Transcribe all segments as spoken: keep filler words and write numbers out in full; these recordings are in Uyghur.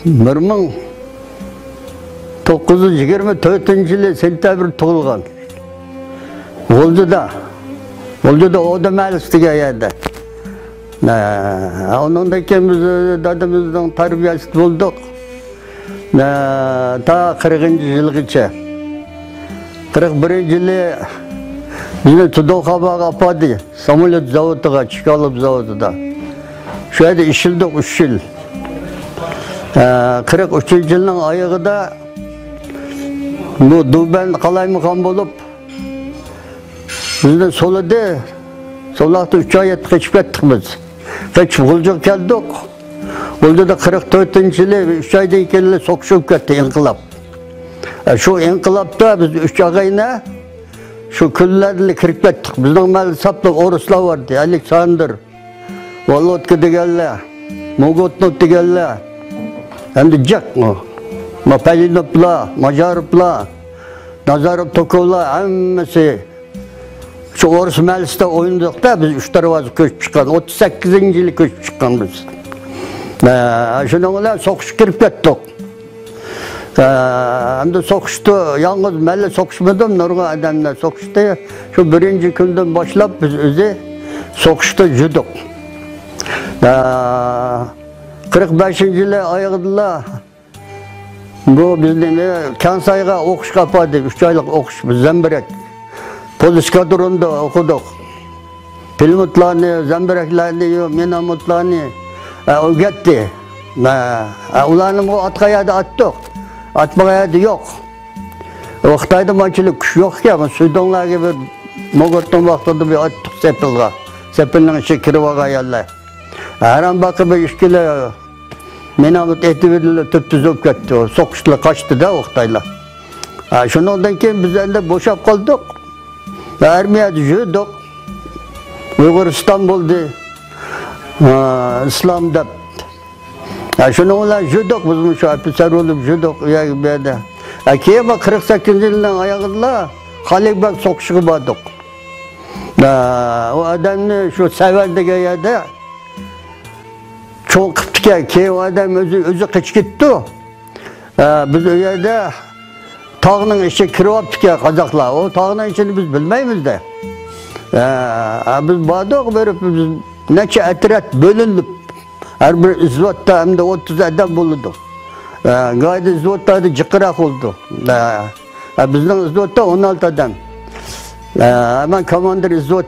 بىر مىڭ توققۇز يۈز يىگىرمە تۆتىنچى يىلى سېنتەبىر تۇغۇلغان. غۇلجىدا. غۇلجىدا ئودا مەھەللىسى دېگەن يەردە. ئە، ئۇنىڭدىن كېيىن بىز دادىمىزنىڭ تەربىيەسىدە بولدۇق. ئە، تا قىرىقىنچى يىلغىچە. قىرىق بىرىنچى يىلى بىزنى تۇدوخاباغا ئاپاردى. ساموليوت زاۋۇتىغا، چېكالوپ زاۋۇتىدا. شۇ يەردە ئىشلىدۇق ئۈچ يىل. ئە، قىرىق ئۈچىنچى يىلنىڭ ئايىغىدا بۇ دۇبەن قالايمىقان بولۇپ، بىزنى سولىدى. سولاقتا ئۈچ ئاي ياتتى، قېچىپ كەتتۇق بىز. قېچىپ غۇلجىغا كەلدۇق. غۇلجىدا قىرىق تۆتىنچى يىلى ئۈچ ئايدىن كېيىن سوقۇش بولۇپ كەتتى، ئىنقىلاب. ئە، شۇ ئىنقىلابتا بىز ئۈچ ئاغىنە شۇ كۈنلەردىلا كىرىپ كەتتۇق. بىزنىڭ مەھەللىدە ساپلا ئورۇسلار بار ئىدى. ئالېكساندىر، ۋولودكا دېگەنلەر، موگوتنوف دېگەنلەر، ئەمدى جىق، ما پەلىنوفلار، ماژاروفلار، نازاروف توكوۋلار ھەممىسى شۇ ئورۇس مەھەللىسىدە ئوينىدۇق-دە، بىز ئۈچ دەرۋازا كۆچۈپ چىققان، ئوتتۇز سەككىزىنچى يىلى كۆچۈپ چىققان بىز. ئە، شۇنىڭ بىلەن سوقۇشقا كىرىپ كەتتۇق. ئە، ئەمدى سوقۇشتا يالغۇز مەنلا سوقۇشمىدىم، نۇرغۇن ئادەملەر سوقۇشتى. شۇ بىرىنچى كۈندىن باشلاپ بىز ئۆزى سوقۇشتا يۈردۇق. ئە، قىرىق بەشىنچى يىلى ئايىغىدىلا بۇ بىزنى كەڭسايغا ئوقۇشقا ئاپاردى، ئۈچ ئايلىق ئوقۇش، بىز زەمبىرەك. پول ئېسكادروندا ئوقۇدۇق. پىلىموتلارنى، زەمبىرەكلەرنى، مىناموتلارنى، ئە، ئۆگەتتى. ئە، ئە، ئۇلارنى بۇ ئاتقان يەردە ئاتتۇق. ئاتمىغان يەردە يوق. ئۇ خىتايدا مانچىلىك كۈچ يوق ئىكەن. سۈيدۈڭلارغا بىر موگۇتنىڭ ۋاقتىدا بىر ئاتتۇق سېپىلغا. سېپىلنىڭ ئىچىگە كىرىپ ئالغان يەرلەر. ھەرەم باقى بىر ئىككىلا مىناموت ئېتىۋېتىلدى، تۈپتۈزۈپ كەتتى. ئۇ سوقۇشلار قاچتى-دە ئۇ خىتايلار. ھە، شۇنىڭدىن كېيىن بىز ئەمدى بوشاپ قالدۇق. ئارمىيەدە يۈردۇق. ئۇيغۇرىستان بولدى. ھە، ئىسلام دەپ. ھە، شۇنىڭ بىلەن يۈردۇق، بىزمۇ شۇ ئوفىتسېر بولۇپ يۈردۇق، ئۇ يەرگە، بۇ يەردە. ھە، كېيىن بۇ قىرىق سەككىزىنچى يىلنىڭ ئايىغىدا خالىق بەگ سوقۇشىغا باردۇق. ھە، ئۇ ئادەمنى شۇ سەۋەن دېگەن يەردە چوڭ قىپتىكەن. كېيىن ئۇ ئادەم ئۆزى، ئۆزى قېچىپ كېتىپتۇ. ئە، بىز ئۇ يەردە تاغنىڭ ئىچىگە كىرىۋاپتىكەن قازاقلار. ئۇ تاغنىڭ ئىچىنى بىز بىلمەيمىز-دە. ئە، ئە، بىز باردۇق، بېرىپ بىز نەچچە ئەترەت بۆلۈنۈپ، ھەر بىر ئىزۋوتتا ئەمدى ئوتتۇز ئادەم بولىدۇ. ئە، گايدا ئىزۋوتلاردا جىقراق بولىدۇ. ئە، ئە، بىزنىڭ ئىزۋوتتا ئون ئالتە ئادەم. ئە، مەن كوماندىر ئىزۋوت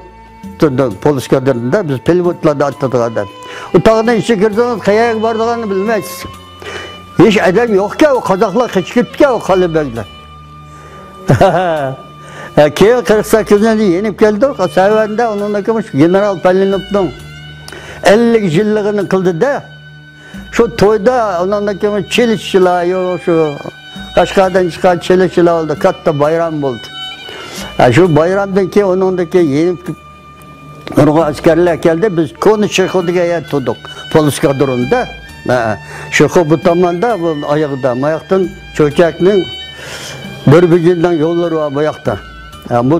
تۇردۇم، پولىس كادىرىدا بىز پىلىموتلاردا ئاتلىدۇق ئادەم. ئۇ تاغنىڭ ئىچىگە كىرسىڭىز، قەيەرگە بارىدىغاننى بىلمەيسىز. ھېچ ئادەم يوقكەن، ئۇ قازاقلار قېچىپ كېتىپتىكەن، ئۇ قالىبەگلەر. ھە، كېيىن قىرىق سەككىزىنچى يىلى يېنىپ كەلدۇق. سەۋەندە ئۇنىڭدىن كېيىن مۇشۇ گېنېرال پەلىنوفنىڭ ئەللىك يىللىقىنى قىلدى-دە. شۇ تويدا ئۇنىڭدىن كېيىن چېلىشچىلار، يو، شۇ قەشقەردىن چىققان چېلىشچىلار بولدى، كاتتا بايرام بولدى. ھە، شۇ بايرامدىن كېيىن، ئۇنىڭدىن كېيىن يېنىپ نۇرغۇن ئەسكەرلەر كەلدى. بىز كونا شىخۇ دېگەن يەردە تۇردۇق، پولىس كادروندا. ھە، شىخۇ بۇ تاماندا، بۇ ئايىغىدا، ماياقتىن چۆچەكنىڭ، دۆربىگىننىڭ يوللىرى بار بۇ ياقتا. ھە، بۇ،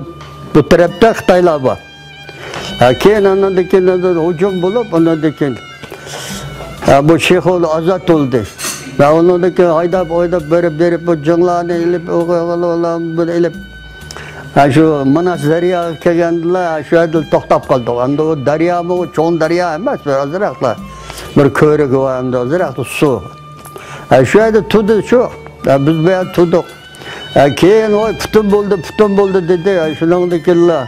بۇ تەرەپتە خىتايلار بار. ھە، كېيىن ئاندىن كېيىن ھۇجۇم بولۇپ، ئاندىن كېيىن، ھە، بۇ شىخۇ ئازاد بولدى. ۋە ئۇنىڭدىن كېيىن ھايداپ، ھايداپ بېرىپ، بېرىپ بۇ جىڭلارنى ئېلىپ، ئۇ، ئۇ، ئۇ، ئۇ، بۇنى ئېلىپ، ھە، شۇ ماناس دەرياغا كەلگەندىلا، شۇ يەردە توختاپ قالدۇق. ئەمدى ئۇ دەريامۇ چوڭ دەريا ئەمەس، بىر ئازراقلا، بىر كۆۋرۈكى بار، ئەمدى ئازراقلا سۇ. ھە، شۇ يەردە تۇردى شۇ. ھە، بىز بۇ يەردە تۇردۇق. ھە، كېيىن، ۋاي، پۈتۈن بولدى، پۈتۈن بولدى دېدى. ھە، شۇنىڭدىن كېيىنلا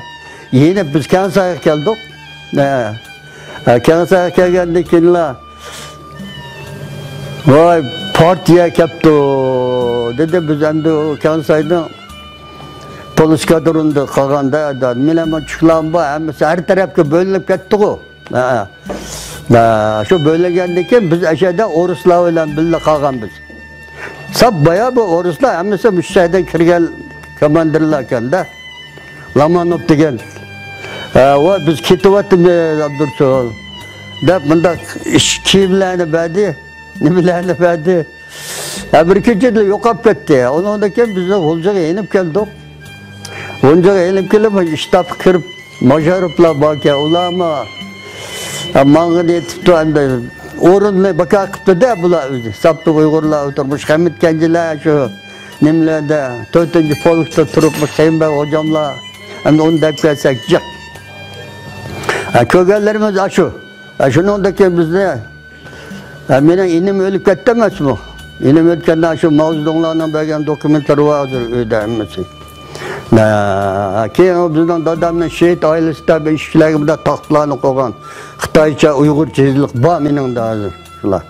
يېنىپ بىز كەڭسايغا كەلدۇق. ھە، ھە، كەڭسايغا كەلگەندىن كېيىنلا، ۋاي، پارتىيە كەپتۇ دېدى. بىز ئەمدى ئۇ كەڭساينىڭ پولىس كادروندا قالغاندا، مېنىڭ چۇكلام بار، ھەممىسى ھەر تەرەپكە بۆلۈنۈپ كەتتىغۇ. ھە. ھە، شۇ بۆلۈنگەندىن كېيىن بىز ئەشەدە ئورۇسلار بىلەن بىللە قالغان بىز. ساپ بايا بۇ ئورۇسلار ھەممىسى مۇشۇ شەھەردىن كىرگەن كوماندىرلار ئىكەن-دە. لامانوف دېگەن. ھە، ۋاي، بىز كېتىۋاتىمىز، ئابدۇرسۇل، دەپ مۇنداق ئىش كىيىملەرنى بەردى، نېمىلەرنى بەردى. ھە، بىر كېچىدە يوقاپ كەتتى. ئۇنىڭدىن كېيىن بىز غۇلجىغا يېنىپ كەلدۇق. غۇلجىغا يېنىپ كېلىپ، شتابقا كىرىپ، ماژاروفلار باركەن، ئۇلارمۇ، ھە، ماڭغىنى ئېيتىپتۇ، ئەمدى ئورۇننى بىكار قىپتۇ-دە بۇلار ئۆزى. ساپلىق ئۇيغۇرلار ئولتۇرمۇش، خەمىت كەنجىلەر شۇ نېمىلەردە، تۆتىنچى پولكتا تۇرۇپمۇش، خېمبەگ ھوجاملار. ئەمدى ئۇنى دەپ كەلسەك جىق. ھە، كۆرگەنلىرىمىز ئاشۇ. ھە، شۇنىڭدىكى بىزنى، ھە، مېنىڭ ئىنىم ئۆلۈپ كەتتى ئەمەسمۇ؟ ئىنىم ئۆتكەندە شۇ ماۋزېدۇڭلارنىڭ بەرگەن دوكۇمېنتلىرى بار ھازىر ئۆيدە ھەممىسى. ھە، كېيىن ئۇ بىزنىڭ دادامنىڭ شېھىت ئائىلىسىدە بىر ئىشىكلەرگە بىر تاختىلارنى قويغان. خىتايچە، ئۇيغۇرچە يېزىلىق بار مېنىڭدە ھازىر شۇلار.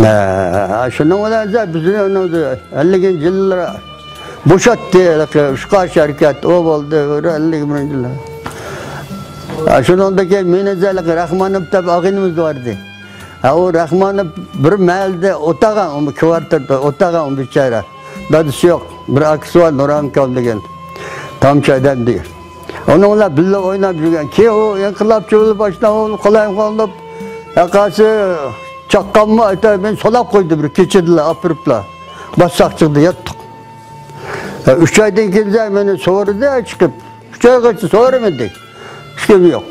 ھە، شۇنىڭ بىلەن بىزنى ئەللىكىنچى يىللار بوشاتتى، ھېلىقى ئۇچقاچ ھەرىكەت، ئۇ بولدى، ئەللىك بىرىنچى يىللار. ھە، شۇنىڭدىن كېيىن مېنى ھېلىقى راخمانوف دەپ ئاغىنىمىز بار ئىدى. ھە، ئۇ راخمانوف بىر مەھەللىدە ئولتۇرغان، ئۇ كۋارتىردا ئولتۇرغان ئۇ بىچارە. دادىسى يوق، بىر ئاكىسى بار، نۇرئاكام دېگەن. تامچى ئادەم دېگەن. ئۇنىڭ بىلەن بىللە ئويناپ يۈرگەن. كېيىن ئۇ ئىنقىلابچى بولۇپ، ئاشۇنداق بولۇپ، قالايمىقان بولۇپ، ياقاسى چاققانمۇ، ئايتا، مېنى سولاپ قويدى بىر كېچىدىلا ئاپىرىپلا. باسساق چىقتى، ياتتۇق. ئۈچ ئايدىن كېيىن مېنى سورىدى، چىقىپ. ئۈچ ئايغىچە سورىمىدى. ھېچكىم يوق.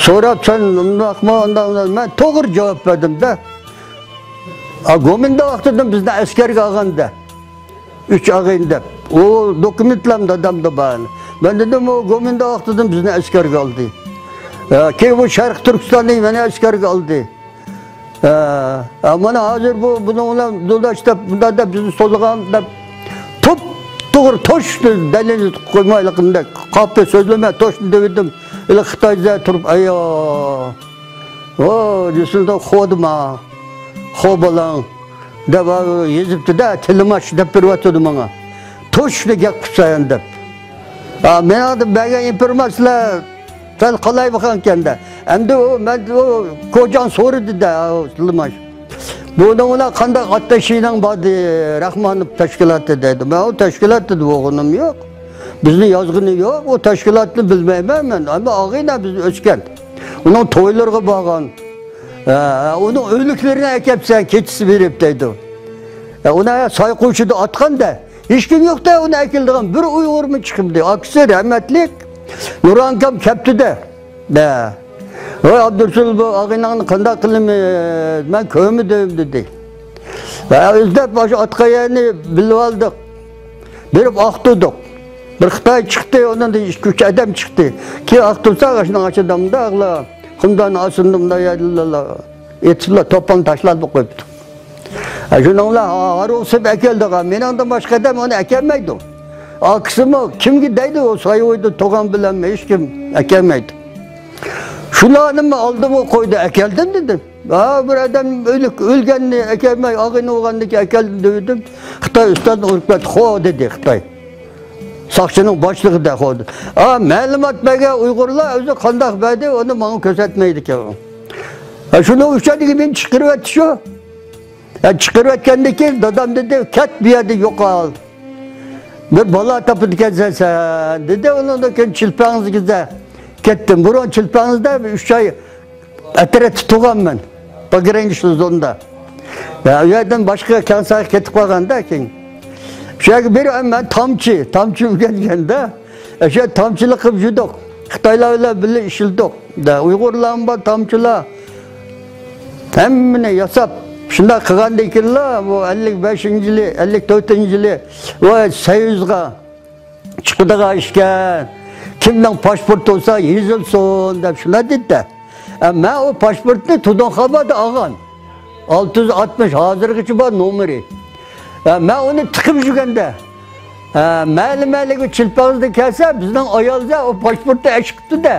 سوراپ، سەن ئۇنداقمۇ، ئۇنداق، ئۇنداق. مەن توغرا جاۋاب بەردىم-دە. ئا، گومىندا ۋاقتىدىن بىزنى ئەسكەرگە ئالغاندا. ئۈچ ئاغىنە دەپ. ئۇ دوكۇمېنتلام دادامدا بار. مەن دېدىم، ئۇ گومىندا ۋاقتىدىن بىزنى ئەسكەرگە ئالدى. ئە، كېيىن بۇ شەرقىي تۈركىستاننى يەنە ئەسكەرگە ئالدى. ئە، ئە، مانا ھازىر بۇ، بۇنىڭ بىلەن دۇداش دەپ، بۇنداق دەپ بىزنى سولىغان دەپ، توپ توغرا توشتى، دەلىل قويمايلىقىمدەك. قاپى سۆزلىمە، توشتى دېۋىدىم. ئىلى خىتايدا تۇرۇپ، ئايا. ۋو، دېسىلدە خودىما، خو بالاڭ، دەپ يېزىپتۇ-دە، تىلىماش دەپ بېرىۋاتىدۇ ماڭا. توشنى گەپ قىلسايان دەپ. ئا، مېنىڭ بەرگەن ئىنفورماتسىيەلەر سەل قالايمىقانكەن-دە. ئەمدى ئۇ، مەن ئۇ كوجاڭ سورىدى-دە، ئۇ تىلىماش. بۇنىڭ بىلەن قانداق ئاتنىشىنىڭ باردى، راخمانوف تەشكىلاتى دەيدۇ. مەن ئۇ تەشكىلاتتا بولغىنىم يوق. بىزنى يازغىنى يوق. ئۇ تەشكىلاتنى بىلمەيمەن مەن. ئەمما ئاغىنە بىز ئۆسكەن. ئۇنىڭ تويلىرىغا بارغان. ھە، ئۇنىڭ ئۆلۈكلىرىنى ئەكەپسەن، كېچىسى بېرىپ دەيدۇ. ھە، ئۇنى ساي قوشىدا ئاتقان-دە، ھېچكىم يوق-دە، ئۇنى ئەكېلىدىغان بىر ئۇيغۇرمۇ چىقمىدى. ئاكىسى رەھمەتلىك نۇرئاكام كەپتۇ-دە. ھە. ۋاي ئابدۇرۇسۇل، بۇ ئاغىنەڭنى قانداق قىلىمىز؟ مەن كۆرمىدىم، دېدى. ھە، ئىزدەپ ئاشۇ ئاتقان يەرنى بىلىۋالدۇق. بېرىپ ئاختۇردۇق. بىر خىتاي چىقتى، ئۇنىڭدىن ئىككى-ئۈچ ئادەم چىقتى. كېيىن ئاختۇرساق، ئاشۇنىڭ ئاشۇندامدا ئاغلا، قۇمداننىڭ ئاستىدا مۇنداق يەرلەرلا ئېتىپلا، توپان تاشلاپ قويۇپتۇ. ھە، شۇنىڭلا ھارۇقسىپ ئەكەلدىغان. مېنىڭدىن باشقا ئادەم ئۇنى ئەكەلمەيدۇ. ئاكىسىمۇ كىمگە دەيدۇ، ئۇ سايۋايدا تۇغان بىلەنمۇ ھېچكىم ئەكەلمەيدۇ. شۇلارنىمۇ ئالدىمغا قويدى، ئەكەلدىم دېدىم. ھا، بىر ئادەم ئۆلۈك، ئۆلگەننى ئەكەلمەي، ئاغىنە بولغاندىكىن ئەكەلدىم دېدىم. خىتاي ئۇستازنى ئۇرۇپ كەتتى، خو دېدى خىتاي. ساقچىنىڭ باشلىقى دە خو دېدى. ھا، مەلۇمات بەرگەن ئۇيغۇرلار ئۆزى قانداق بەردى، ئۇنى ماڭا كۆرسەتمەيدىكەن. ھا، شۇنىڭ ئۈچۈن دېگەن مېنى چىقىرىۋەتتى شۇ. ھە، چىقىرىۋەتكەندىن كېيىن دادام دېدى، كەت بۇ يەردىن يوقال. بىر بالا تاپىدىكەنسەن سەن، دېدى. ئۇنىڭدىن كېيىن چىلپەڭزىگە كەتتىم. بۇرۇن چىلپەڭزىدە بىر ئۈچ ئاي ئەترەتتە تۇرغانمەن. پوگраничный زونىدا. يا، ئۇ يەردىن باشقا كەڭساغا كېتىپ قالغاندا كېيىن. شۇ يەرگە بېرىپ مەن تامچى، تامچى ئۆگەنگەندە، ئەشۇ تامچىلىق قىلىپ يۈردۇق. خىتايلار بىلەن بىللە ئىشلىدۇق. دە، ئۇيغۇرلارمۇ بار، تامچىلار. ھەممىنى ياساپ، شۇنداق قىلغاندىن كېيىنلا، بۇ ئەللىك بەشىنچى يىلى، ئەللىك تۆتىنچى يىلى، ۋاي، سويۇزغا چىقىدىغان ئىكەن، كىمنىڭ پاسپورتى بولسا يېزىلسۇن دەپ شۇنداق دېدى-دە. ئە، مەن ئۇ پاسپورتنى تۇدۇنخابادا ئالغان. ئالتە يۈز ئاتمىش ھازىرغىچە بار نومۇرى. ئە، مەن ئۇنى تىقىپ يۈرگەندە، ئە، مەلىم مەلىگە چىلپەڭزىدە كەلسە، بىزنىڭ ئايالزا ئۇ پاسپورتنى ئەشىقىپتۇ-دە.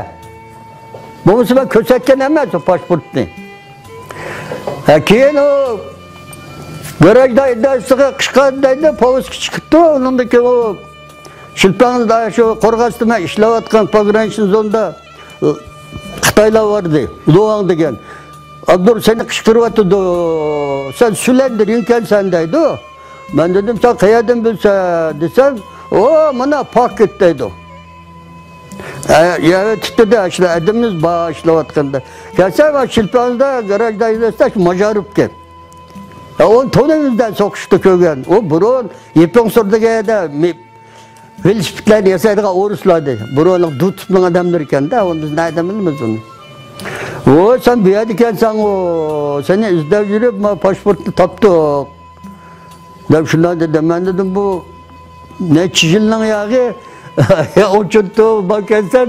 بولمىسا مەن كۆرسەتكەن ئەمەس ئۇ پاسپورتنى. ھە، كېيىن ئۇ گاراژدا ئىدارىسىغا قىچقان دەيدۇ، پوۋېسكا چىقىپتۇ. ئۇنىڭدىن كېيىن ئۇ شىلپاڭدا شۇ قورغاستىدا مەن ئىشلەۋاتقان پوگраничный زونىدا خىتايلار بار ئىدى، لۇئاڭ دېگەن. ئابدۇر سېنى قىچقۇرۇۋاتىدۇ، سەن سۈلەندە رېنكەنسەن دەيدۇ. مەن دېدىم، سەن قەيەردىن بىلسەن دېسەم، ئۇ مانا پاكىت دەيدۇ. ئە، يەۋېتىپتۇ-دە، ئاشۇنداق ئادىمىمىز بار ئىشلەۋاتقاندا. كەلسە مەن شىلپاڭدا گاراژدا ئىزدەش ماژاروپكەن. ئە، ئۇنى تونۇيمىز-دە، سوقۇشتا كۆرگەن. ئۇ بۇرۇن يېپىڭسۇر دېگەن يەردە مې-، ۋېلىسىپىتلارنى ياسايدىغان ئورۇسلار ئىدى. بۇرۇنلۇق دۇتۇپنىڭ ئادەملىرى ئىكەن-دە، ئۇنى بىز نەدىن بىلىمىز ئۇنى؟ ۋو، سەن بۇ يەردە ئىكەنسەن، ۋو، سېنى ئىزدەپ يۈرۈپ، ما پاسپورتنى تاپتۇق، دەپ شۇنداق دېدى. مەن دېدىم، بۇ نەچچە يىلنىڭ ياغى، ئۇچۇرتۇ باركەنسەن،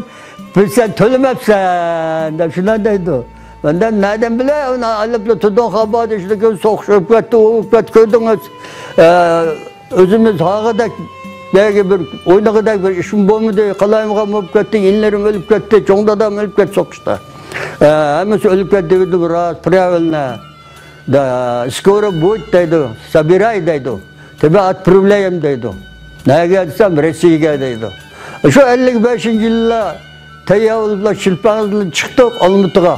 بىر سەن تۆلىمەپسەن، دەپ شۇنداق دەيدۇ. مەن دەم نەدىن بىلەي، ئۇنى ئېلىپلا تۇردۇڭ خابادى، شۇندىن كېيىن سوقۇشۇپ كەتتى، ئۇ كەتتى، كۆردىڭىز. ئە، ئۆزىمىز ھاغىدەك، بەگى بىر ئوينىغۇدەك بىر ئىشمۇ بولمىدى، قالايمىقان بولۇپ كەتتى، ئىنىلىرىم ئۆلۈپ كەتتى، چوڭ دادام ئۆلۈپ كەتتى سوقۇشتا. ئە، ھەممىسى ئۆلۈپ كەتتى دېدىم، راست، правильно. Да, скоро будет دەيدۇ، забирай دەيدۇ. تېبە ئاتپىرىۋلايم دەيدۇ. نەگە دېسەم، روسىيەگە دەيدۇ. شۇ ئەللىك بەشىنچى يىللا تەييار بولۇپلا شىلپەڭدىن چىقتۇق ئالمۇتىغا.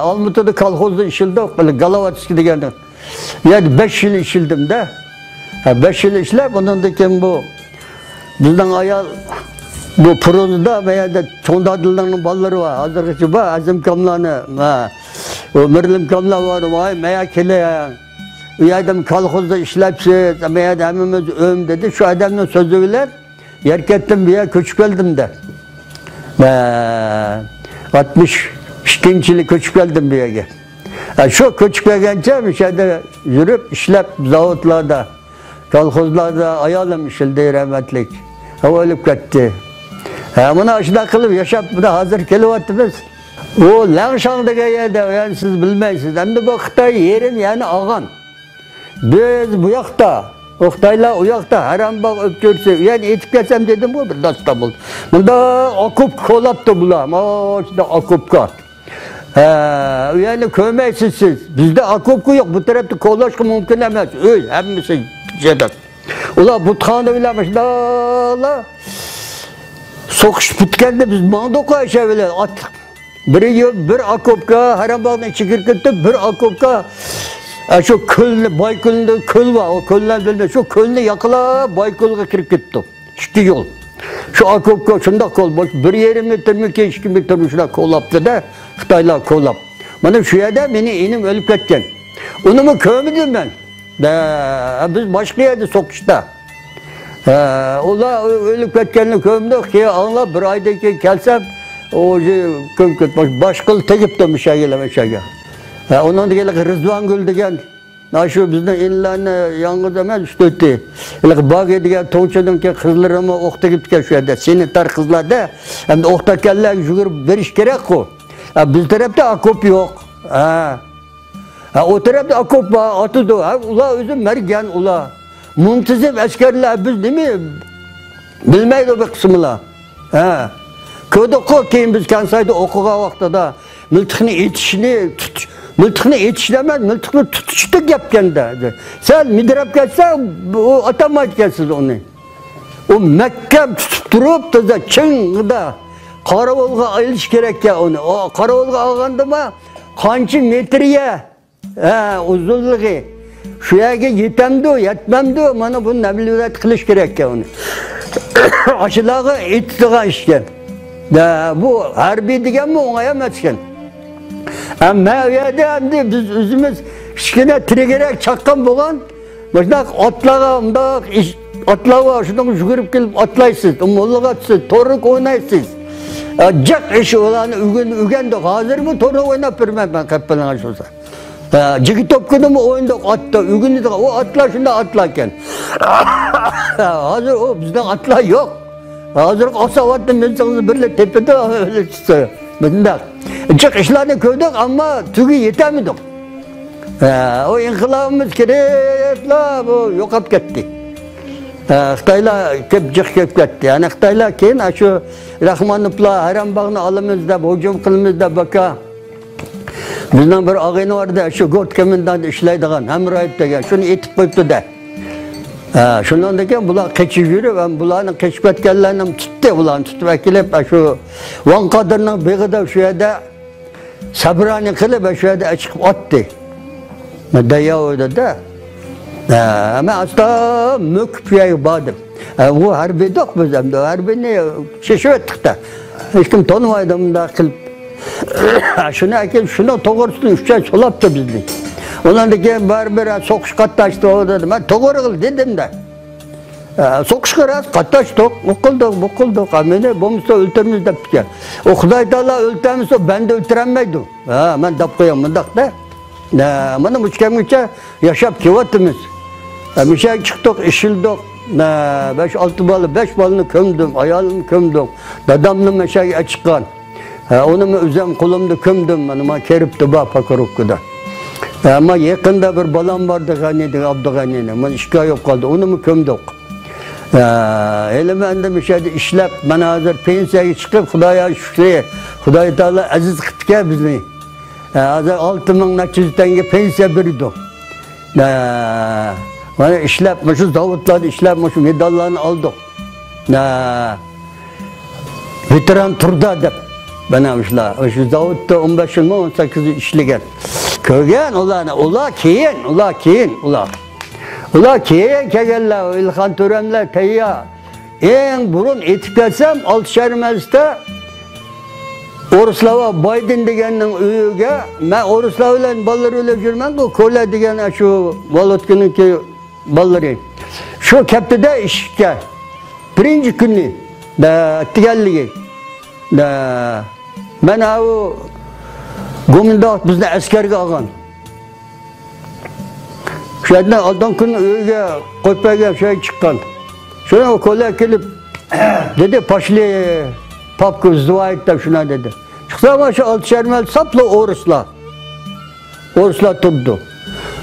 ئالمۇتىدا كالخوزدا ئىشلىدۇق، بىلە گالوۋاتسكىي دېگەن. يەنە بەش يىل ئىشلىدىم-دە. ھە، بەش يىل ئىشلەپ، ئۇنىڭدىن كېيىن بۇ بىزنىڭ ئايال، بۇ پروزىدا، بۇ يەردە چوڭ دادىلىرىنىڭ بالىلىرى بار، ھازىرغىچە بار، ئەزىم كاملارنى، ھە، ئۇ مىرلىم كاملار بار، ۋاي، مەيە كېلىڭ. ئۇ يەردە كالخوزدا ئىشلەپسىز، مەيەدە ھەممىمىز ئۆم دېدى. شۇ ئادەمنىڭ سۆزى بىلەن يەركەنتتىن بۇ يەرگە كۆچۈپ كەلدىم-دە. مەن ئاتمىش ئىككىنچى يىلى كۆچۈپ كەلدىم بۇ يەرگە. ھە، شۇ كۆچۈپ كەلگەنچە مۇشۇ يەردە يۈرۈپ، ئىشلەپ، زاۋۇتلاردا، كالخوزلاردا ئايالىم ئىشلىدى، رەھمەتلىك. ھە، ئۆلۈپ كەتتى. ھە، مانا شۇنداق قىلىپ ياشاپ، مانا ھازىر كېلىۋاتىمىز. ئۇ لەڭشاڭ دېگەن يەردە، يەنى سىز بىلمەيسىز. ئەمدى بۇ خىتاي يېرىم يەنى ئالغان. بىز بۇ ياقتا، ئۇ خىتايلار ئۇ ياقتا ھەرەمباغ ئۆپچۆرىسى، ئۇ يەرنى ئېيتىپ كەلسەم دېدىمغۇ، بىر داستان بولدى. مۇندا ئوكوپكا كولاپتۇ بۇلار، مانا شۇندا ئوكوپكا. ھە، ئۇ يەرنى كۆرمەيسىز سىز. بىزدە ئوكوپكا يوق، بۇ تەرەپتە كولاشقا مۇمكىن ئەمەس. ئۆي ھەممىسى جەدەل. ئۇلار بۇتخانا بىلەن مۇشۇنداقلا سوقۇشۇپ پۈتكەندە بىز ماڭدۇق ئاشۇ بىلەن ئاتلىق. بىر يول، بىر ئوكوپكا، ھەرەمباغنىڭ ئىچىگە كىرىپ كەتتى، بىر ئوكوپكا، ئە، شۇ كۆلنى، بايكۆلنى، كۆل بار، ئۇ كۆللەر بىلمەي، شۇ كۆلنى ياقىلاپ بايكۆلگە كىرىپ كەتتى. ئىككى يول. شۇ ئوكوپكا شۇنداق كول، بىر يېرىم مېتىرمىكىن، ئىككى مېتىر شۇنداق كولاپتۇ-دە، خىتايلار كولاپ. مانا شۇ يەردە مېنىڭ ئىنىم ئۆلۈپ كەتكەن. ئۇنىمۇ كۆرمىدىم مەن. ھە، بىز باشقا يەردە سوقۇشتا. ھە، ئۇلار ئۆلۈپ كەتكەننى كۆرمىدۇق. كېيىن ئاڭلاپ، بىر ئايدىن كېيىن كەلسەم، ئۇ كۆمۈپ كەتمىش. باشقىلا تېگىپتۇ مۇشۇ يەرگە، مۇشۇ يەرگە. ھە، ئۇنىڭدىن كېيىن رىزۋانگۈل دېگەن، مانا شۇ بىزنىڭ ئىنىلەرنى يالغۇز ئەمەس، ئۈچ تۆتى. ھېلىقى باگى دېگەن توڭچىنىڭكى قىزلىرىمۇ ئوق تېگىپتىكەن شۇ يەردە. سېنىتار قىزلار-دە. ئەمدى ئوق تەگكەنلەرگە يۈگۈرۈپ بېرىش كېرەكقۇ. ھە، بىز تەرەپتە ئوكوپ يوق. ھە. ھە، ئۇ تەرەپتە ئوكوپ بار، ئاتىدۇ. ھە، ئۇلار ئۆزى مەرگەن ئۇلار. مۇنتىزىم ئەسكەرلەر، بىز نېمە بىلمەيدۇ بىر قىسمىلار. ھە. كۆردۇققۇ، كېيىن بىز كەنسايدا ئوقۇغان ۋاقتىدا مىلتىقنى ئېتىشنى، تۇت-، مىلتىقنى ئېتىشنى ئەمەس، مىلتىقنى تۇتۇشنى گەپكەندە. سەل مىدىرەپ كەتسە، ئۇ ئاتالمايدىكەنسىز ئۇنى. ئۇ مەھكەم تۇتۇپ تۇرۇپ، تازا چىڭدا قاراۋۇلغا ئېلىش كېرەككەن ئۇنى. ئۇ قاراۋۇلغا ئالغاندىما، قانچە مېتىر يە، ھە، ئۇزۇنلۇقى، شۇ يەرگە يېتەمدۇ، يەتمەمدۇ، مانا بۇنى ئەمەلىيەت قىلىش كېرەككەن ئۇنى. ئاشۇلارغا ئېيتىدىغان ئىشكەن. ھە، بۇ ھەربىي دېگەنمۇ ئوڭاي ئەمەسكەن. ھە، مەن ئۇ يەردە ئەمدى بىز ئۆزىمىز كىچىككىنە تىرىكرەك چاققان بولغان، مۇشۇنداق ئاتلارغا، مۇنداق ئىش، ئاتلار بار، شۇنىڭغا يۈگۈرۈپ كېلىپ ئاتلايسىز، موللىغا چۈشىسىز، تورۇك ئوينايسىز. ھە، جىق ئىش، ئۇلارنى ئۆگەن-، ئۆگەندۇق. ھازىرمۇ تورۇك ئويناپ بېرىمەن مەن، قېپىلىڭىز بولسا. ھە، جىگىتوپكىنىمۇ ئوينىدۇق، ئاتتا ئۆگىنىدىغان. ئۇ ئاتلار شۇنداق ئاتلاركەن. ھازىر ئۇ بىزنىڭ ئاتلار يوق. ھازىرقى ئاساۋاتنى مىلتىقنى بىرلا تېپىدۇ، ئۆزى چۈشتى. مۇنداق. جىق ئىشلارنى كۆردۇق، ئەمما تۈگى يېتەلمىدۇق. ھە، ئۇ ئىنقىلابىمىز كىرىپلا بۇ يوقاپ كەتتى. ھە، خىتايلار كۆپ جىق كۆپ كەتتى. يەنى خىتايلار كېيىن شۇ راخمانوفلار ھەرەمباغنى ئالىمىز دەپ، ھۇجۇم قىلىمىز دەپ، باكا. بىزنىڭ بىر ئاغىنە بار ئىدى، شۇ گورتكومېندانت ئىشلەيدىغان، ھەمرايېف دېگەن، شۇنى ئېتىپ قويۇپتۇ-دە. ھە، شۇنىڭدىن كېيىن بۇلار قېچىپ يۈرۈپ، ھەم بۇلارنى قېچىپ كەتكەنلەرنى تۇتتى، بۇلارنى تۇتۇپ ئەكېلىپ، شۇ ۋاڭ قادىرنىڭ بېغىدا شۇ يەردە سابرانى قىلىپ، شۇ يەردە چىقىپ ئاتتى. دەياۋۇدىدا. ھە، مەن ئاستا مۆكۈپ شۇ يەرگە باردىم. ھە، ئۇ ھەربىيدۇق بىز ئەمدى، ھەربىينى شېشىۋەتتۇق-دە. ھېچكىم تونۇمايدۇ مۇنداق قىلىپ. شۇنى ئەكېلىپ، شۇنىڭ توغرىسىدا ئۈچ ئاي سولاپتۇ بىزنى. ئۇنىڭدىن كېيىن بارىبىر سوقۇش قاتناشتى ئۇ دېدى. مەن توغرا قىل دېدىم-دە. ئە، سوقۇشقا راست قاتناشتۇق، ئۇ قىلدۇق، بۇ قىلدۇق. ھە، مېنى بولمىسا ئۆلتۈرىمىز دەپتىكەن. ئۇ خۇداي تائالا ئۆلتۈرمىسە، بەندە ئۆلتۈرەلمەيدۇ. ھە، مەن دەپ قوياي مۇنداقتا. ھە، مانا مۇشۇ كەمگىچە ياشاپ كېلىۋاتىمىز. ھە، مۇشەگە چىقتۇق، ئىشلىدۇق. ھە، بەش-ئالتە بالا، بەش بالىنى كۆمدۈم، ئايالىمنى كۆمدۈم. دادامنى مۇشەگە ئەچىققان. ھە، ئۇنىمۇ ئۆزۈم قولۇمدا كۆمدۈم، مانا، مانا كىرىپتۇ بار پاكروككىدا. ھە، ما يېقىندا بىر بالام باردى، غەنى دېگەن، ئابدۇغەنى دېگەن. مانا ئىككى ئاي بولۇپ قالدى، ئۇنىمۇ كۆمدۇق. ھە، ھېلىمۇ ئەمدى مۇشۇ يەردە ئىشلەپ، مانا ھازىر پېنسىيەگە چىقىپ، خۇدايغا شۈكرى، خۇداي تائالا ئەزىز قىپتىكەن بىزنى. ھە، ھازىر ئالتە مىڭ نەچچە يۈز تەڭگە پېنسىيە بېرىدۇ. ھە، مانا ئىشلەپ، مۇشۇ زاۋۇتلاردا ئىشلەپ، مۇشۇ مېداللارنى ئالدۇق. ھە، ۋېتېران تۇردا دەپ، مانا مۇشۇلار، مۇشۇ زاۋۇتتا ئون بەش يىلمۇ، ئون سەككىز يىل ئىشلىگەن. كۆرگەن ئۇلارنى، ئۇلار كېيىن، ئۇلار كېيىن، ئۇلار. ئۇلار كېيىن كەلگەنلەر، ئۇ ئىلخان تۆرەملەر تەييار. ئەڭ بۇرۇن ئېيتىپ كەلسەم، ئالتە شەھەر مەسچىتتە ئورۇسلار بار، بايدىن دېگەننىڭ ئۆيىگە، مەن ئورۇسلار بىلەن، بالىلار بىلەن يۈرمەنغۇ، كولا دېگەن شۇ ۋالوتكىنىڭكى بالىلىرى. شۇ كەپتىدە ئىشىككە. بىرىنچى كۈنى، دە، ئەتىگەنلىكى. دە، مەن ئاۋۇ گومىنداق بىزنى ئەسكەرگە ئالغان. شۇ يەردىن ئالدىنقى كۈنى ئۆيگە قويۇپ بەرگەن، شۇ يەرگە چىققان. شۇنىڭ كولا كېلىپ، دېدى، «پاشلى پاپكا سدوايت» دەپ شۇنداق دېدى. چىقسا، مانا شۇ ئالتە شەھەر مەھەللىسى ساپلا ئورۇسلار. ئورۇسلار تۇرىدۇ.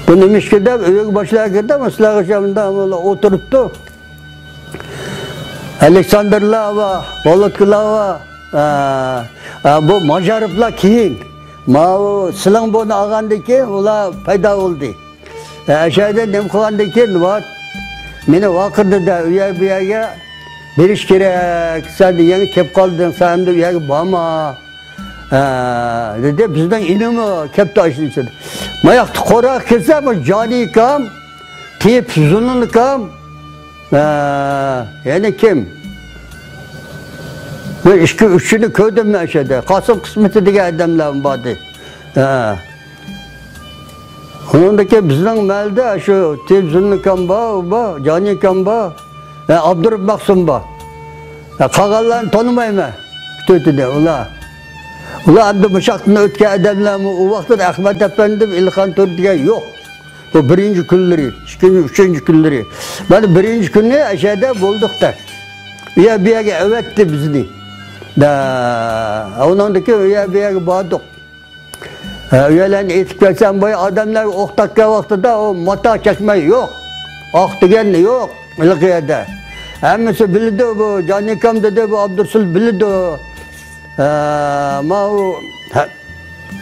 بۇ نېمىشقا دەپ ئۆيگە باشلاپ كىردى، مۇشۇلارغا شۇنداق ئولتۇرۇپتۇ. ئالېكساندىرلار بار، ۋولودكىلار بار. ھە، ھە، بۇ ماژاروفلار كېيىن. ماۋۇ سىلىڭ بۇنى ئالغاندىن كېيىن ئۇلار پەيدا بولدى. ھە، ئەشەدە نېمە قىلغاندىن كېيىن، ۋات، مېنى ۋارقىرىدى-دە، ئۇ يەر بۇ يەرگە بېرىش كېرەك، سەن يېڭى كېلىپ قالدىڭ، سەن ئەمدى ئۇ يەرگە بارما. ھە، دېدى، بىزنىڭ ئىنىمۇ كەپتۇ ئاشۇنىڭ ئىچىدە. ماياقتا قورا كىرسە، بۇ جانى ئاكام، تېيىپ زۇنۇن ئاكام، ھە، يەنە كىم؟ بىر ئىككى، ئۈچىنى كۆردۈم مەن ئاشۇ يەردە. قاسىم قىسمىتى دېگەن ئادەملەرمۇ باردى. ھە. ئۇنىڭدىكى بىزنىڭ مەھەللىدە شۇ تېيىپ زۇنۇن ئاكام بار، ئۇ بار، جانى ئاكام بار. ھە، ئابدۇرۇپ مەخسۇم بار. ھە، قالغانلارنى تونۇمايمەن. پۈتۈن ئۇلار. ئۇلار ئەمدى مۇشاقتىن ئۆتكەن ئادەملەرمۇ، ئۇ ۋاقىتتا ئەخمەت ئەپەندىم، ئىلخان تۇر دېگەن يوق. بۇ بىرىنچى كۈنلىرى، ئىككىنچى، ئۈچىنچى كۈنلىرى. مانا بىرىنچى كۈنى ئەشەدە بولدۇق-دە. ئۇ يەر بۇ يەرگە ئەۋەتتى بىزنى. دە، ئۇنىڭدىن كېيىن ئۇ يەر بۇ يەرگە باردۇق. ھە، ئۇ يەرلەرنى ئېيتىپ كەلسەم، بۇ ئادەملەرگە ئوق تەگكەن ۋاقتىدا ئۇ ماتا چەكمەي يوق. ئاق دېگەن يوق ھېلىقى يەردە. ھەممىسى بىلىدۇ بۇ، جانىكام دېدى، بۇ ئابدۇرسۇل بىلىدۇ. ھە، ماۋۇ، ھە،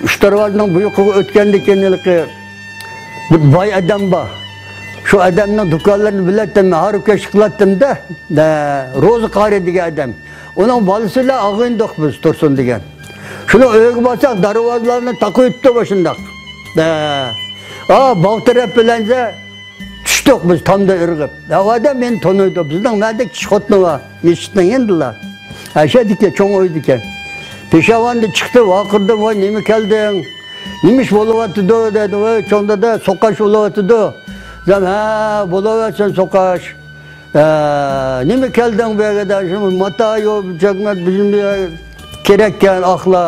ئۈچ دەرۋازىنىڭ بۇيرۇقىغا ئۆتكەندىن كېيىن ھېلىقى بىر باي ئادەم بار. شۇ ئادەمنىڭ دۇكانلىرىنى بىلەتتىم، ھارۇكەشلىك قىلاتتىم-دە، دە، روزى قارى دېگەن ئادەم. ئۇنىڭ بالىسى بىلەن ئاغىنىدۇق بىز، تۇرسۇن دېگەن. شۇنىڭ ئۆيىگە بارساق، دەرۋازىلارنى تاقىۋېتىپتۇ مۇشۇنداق. دە، ئا، باغ تەرەپ بىلەنسە، چۈشتۇق بىز تامدىن ئىرغىپ. ئۇ ئادەم مېنى تونۇيدۇ. بىزنىڭ مەھەللىدە كىچىك خوتۇنى بار. مەسچىتنىڭ يېنىدىلا. ئەشەدىكى چوڭ ئۆيدىكەن. پېشاۋاندىن چىقتى، ۋارقىرىدىم، ۋاي، نېمە كەلدىڭ؟ نېمە ئىش بولۇۋاتىدۇ؟ دېدى. ۋاي، چوڭ دادا، سوقاش بولۇۋاتىدۇ. دېسەم، ھە، بولۇۋەرسۇن سوقاش. ھە، نېمە كەلدىڭ بۇ يەرگە؟ دېدى. شۇ ماتا يوق، چەكمەت، بىزنى كېرەككەن ئاقلا.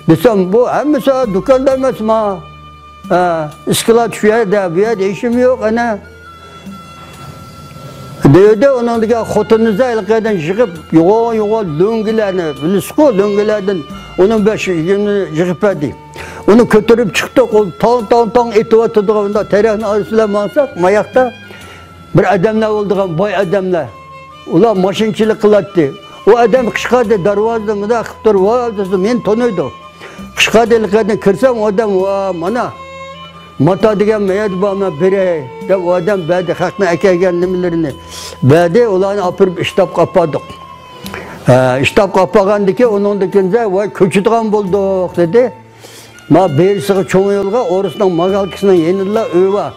دېسەم، بۇ ھەممىسى دۇكاندا ئەمەسما؟ ھە، ئىسكىلات شۇ يەردە، بۇ يەردە ھېچنېمە يوق، ئەنە. دېدى، ئۇنىڭ دېگەن خوتۇنى ھېلىقىدىن يىغىپ، يوغان، يوغان لۆڭگىلەرنى، بىلىسىزكۇ، لۆڭگىلەردىن ئون بەش يىگىرمە يىغىپ بەردى. ئۇنى كۆتۈرۈپ چىقتۇق، ئۇ تاڭ، تاڭ، تاڭ ئېتىۋاتىدىغان، ئۇنداق تەرەخنىڭ ئارىسى بىلەن ماڭساق، ماياقتا بىر ئادەملەر بولىدىغان، باي ئادەملەر. ئۇلار ماشىنىچىلىك قىلاتتى. ئۇ ئادەم قىچقاردى، دەرۋازىدا مۇنداق قىلىپ تۇرۇپ، «ۋاي» دېسە، مېنى تونۇيدۇ. قىچقاردى، ھېلىقىدىن كىرسەم، ئۇ ئادەم، «ۋا، مانا، ماتا دېگەن مەيەردە بار، مەن بېرەي» دەپ، ئۇ ئادەم بەردى، خەقنىڭ ئەكەلگەن نېمىلىرىنى بەردى، ئۇلارنى ئاپىرىپ ئىشتاپقا ئاپاردۇق. ھە، ئىشتاپقا ئاپارغاندىكىن، ئۇنىڭدىن كېيىن، «ۋاي، كۆچىدىغان بولدۇق» دېدى. ما بېرىسىغا چوڭ يولغا، ئورۇسنىڭ ماگالكىسىنىڭ يېنىدىلا ئۆي بار.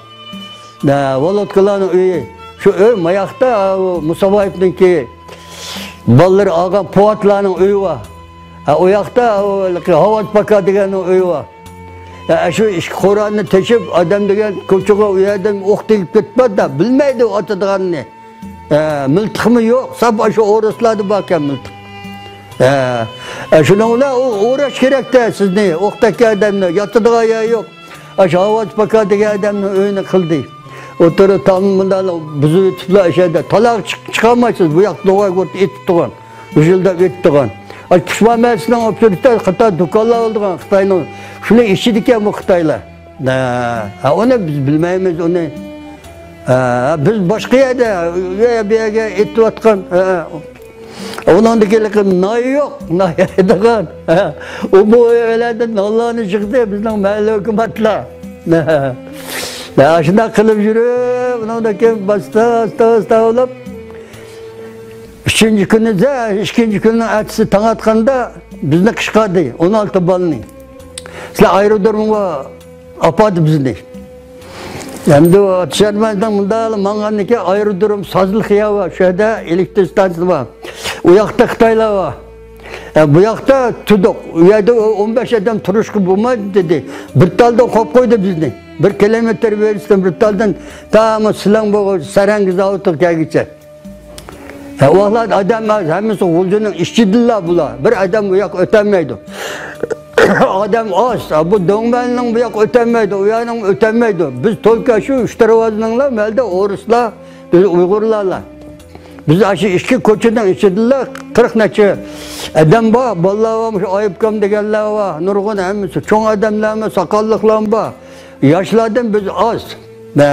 ھە، ۋولودكىلارنىڭ ئۆيى. شۇ ئۆي ماياقتا، ئۇ مۇسابايېۋنىڭكى بالىلىرى ئالغان پوۋاتلارنىڭ ئۆيى بار. ھە، ئۇ ياقتا ئۇ ھاۋاز پاكا دېگەننىڭ ئۆيى بار. ھە، شۇ ئىككى قوراننى تېشىپ، ئادەم دېگەن كوچىغا ئۇ يەردىن ئوق تېگىپ كېتىپ باردا، بىلمەيدۇ ئاتىدىغاننى. ئە، مىلتىقمۇ يوق، ساپ ئاشۇ ئورۇسلاردا باركەن مىلتىق. ئە، ئە، شۇنىڭ بىلەن ئۇ ئۇرۇش كېرەكتە سىزنى، ئوق تەگكەن ئادەمنى، ياتىدىغان يەر يوق. ئاشۇ ئاۋاز پاكا دېگەن ئادەمنىڭ ئۆيىنى قىلدى. ئوتتۇرا تام مۇنداق بۇزۇپ ئېتىپلا ئاشۇ يەردە. تالاغا چىق-، چىقالمايسىز، بۇ ياقتا دوغا گۇرت ئېتىپ تۇرغان. غۇژۇلداپ ئېتىپ تۇرغان. ئاشۇ پۇشمان مەھەللىسىنىڭ ئوتتۇرىسىدا قاتار دۇكانلار بولىدىغان خىتاينىڭ. شۇنى ئىچىدىكەن بۇ خىتايلار. ھە، ھە، ئۇنى بىز بىلمەيمىز ئۇنى. ھە، بىز باشقا يەردە، ئۇ يەر-، بۇ يەرگە ئېتىۋاتقان. ھە، ھە. ئۇنىڭدىكى نايى يوق، نايى يەيدىغان. ھە، ئۇ بۇ ئۆيلەردىن نانلارنى يىغدى بىزنىڭ مەھەللە ھۆكۈمەتلەر. ھە، شۇنداق قىلىپ يۈرۈپ، ئۇنىڭدىن كېيىن باستا، ئاستا، ئاستا بولۇپ، ئۈچىنچى كۈنى، ئىككىنچى كۈننىڭ ئەتىسى تاڭ ئاتقاندا بىزنى قىچقاردى، ئون ئالتە بالىنى. سىلەر ئايرودرومغا ئاپاردى بىزنى. ئەمدى ئۇ ئاتىشارمەندىن مۇنداق ماڭغاندىكىن ئايرودروم سازلىق يەر بار، شۇ يەردە ئېلېكتر ئىستانسىسى بار. ئۇ ياقتا خىتايلار بار. ئە، بۇ ياقتا تۇردۇق. ئۇ يەردە ئون بەش ئادەم تۇرۇشقا بولمايدۇ دېدى. بىر تالدىن قويۇپ قويدى بىزنى. بىر كىلومېتىر بېرىسىدىن بىر تالدىن تامام سىلەڭ بولغۇچە سەرەڭگە زاۋۇتىغا كەلگۈچە. ھە، ئۇ ۋاقىتلاردا ئادەم ئاز، ھەممىسى غۇلجىنىڭ ئىچىدىلا بۇلار. بىر ئادەم ئۇ ياققا ئۆتەلمەيدۇ. ئادەم ئاز. ھە، بۇ دۆڭمەننىڭ بۇ ياققا ئۆتەلمەيدۇ، ئۇ يەرنىڭ ئۆتەلمەيدۇ. بىز تولكا شۇ ئۈچ دەرۋازىنىڭلا مەلدە ئورۇسلار، بىز ئۇيغۇرلارلا. بىز ئاشۇ ئىككى كوچىنىڭ ئىچىدىلا قىرىق نەچچە ئادەم بار، بالىلار بار، مۇشۇ ئايۇپكام دېگەنلەر بار، نۇرغۇن ھەممىسى. چوڭ ئادەملەرمۇ، ساقاللىقلارمۇ بار، ياشلاردىن بىز ئاز. ھە.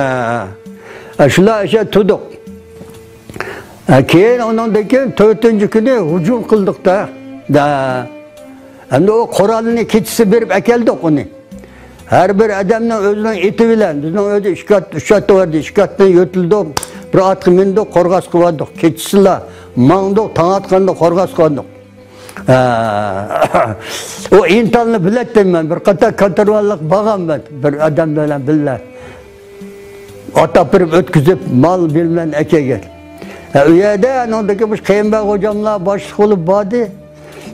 ھە، شۇنداق ئاشۇ تۇردۇق. ھە، كېيىن ئۇنىڭدىن كېيىن تۆتىنچى كۈنى ھۇجۇم قىلدۇق-دە. ھە. ئەمدى ئۇ قورالنى كېچىسى بېرىپ ئەكەلدۇق ئۇنى. ھەر بىر ئادەمنىڭ ئۆزىنىڭ ئېتى بىلەن، بىزنىڭ ئۆيدە ئىككى ئات، ئۈچ ئات بار ئىدى، ئىككى ئاتنى يۆتىلدۇق، بىر ئاتقا مىندۇق، قورغاسقا باردۇق. كېچىسىلا ماڭدۇق، تاڭ ئاتقاندا قورغاسقا باردۇق. ھە. ئۇ ئىنتالنى بىلەتتىم مەن، بىر قاتار كونتروللۇق بارغان مەن، بىر ئادەم بىلەن بىللە. ئات ئاپىرىپ ئۆتكۈزۈپ، مال بىلمەن ئەكەلگەن. ھە، ئۇ يەردە ئانىڭدىكى مۇشۇ قېيىنبەگ غوجاملار باشلىق بولۇپ باردى.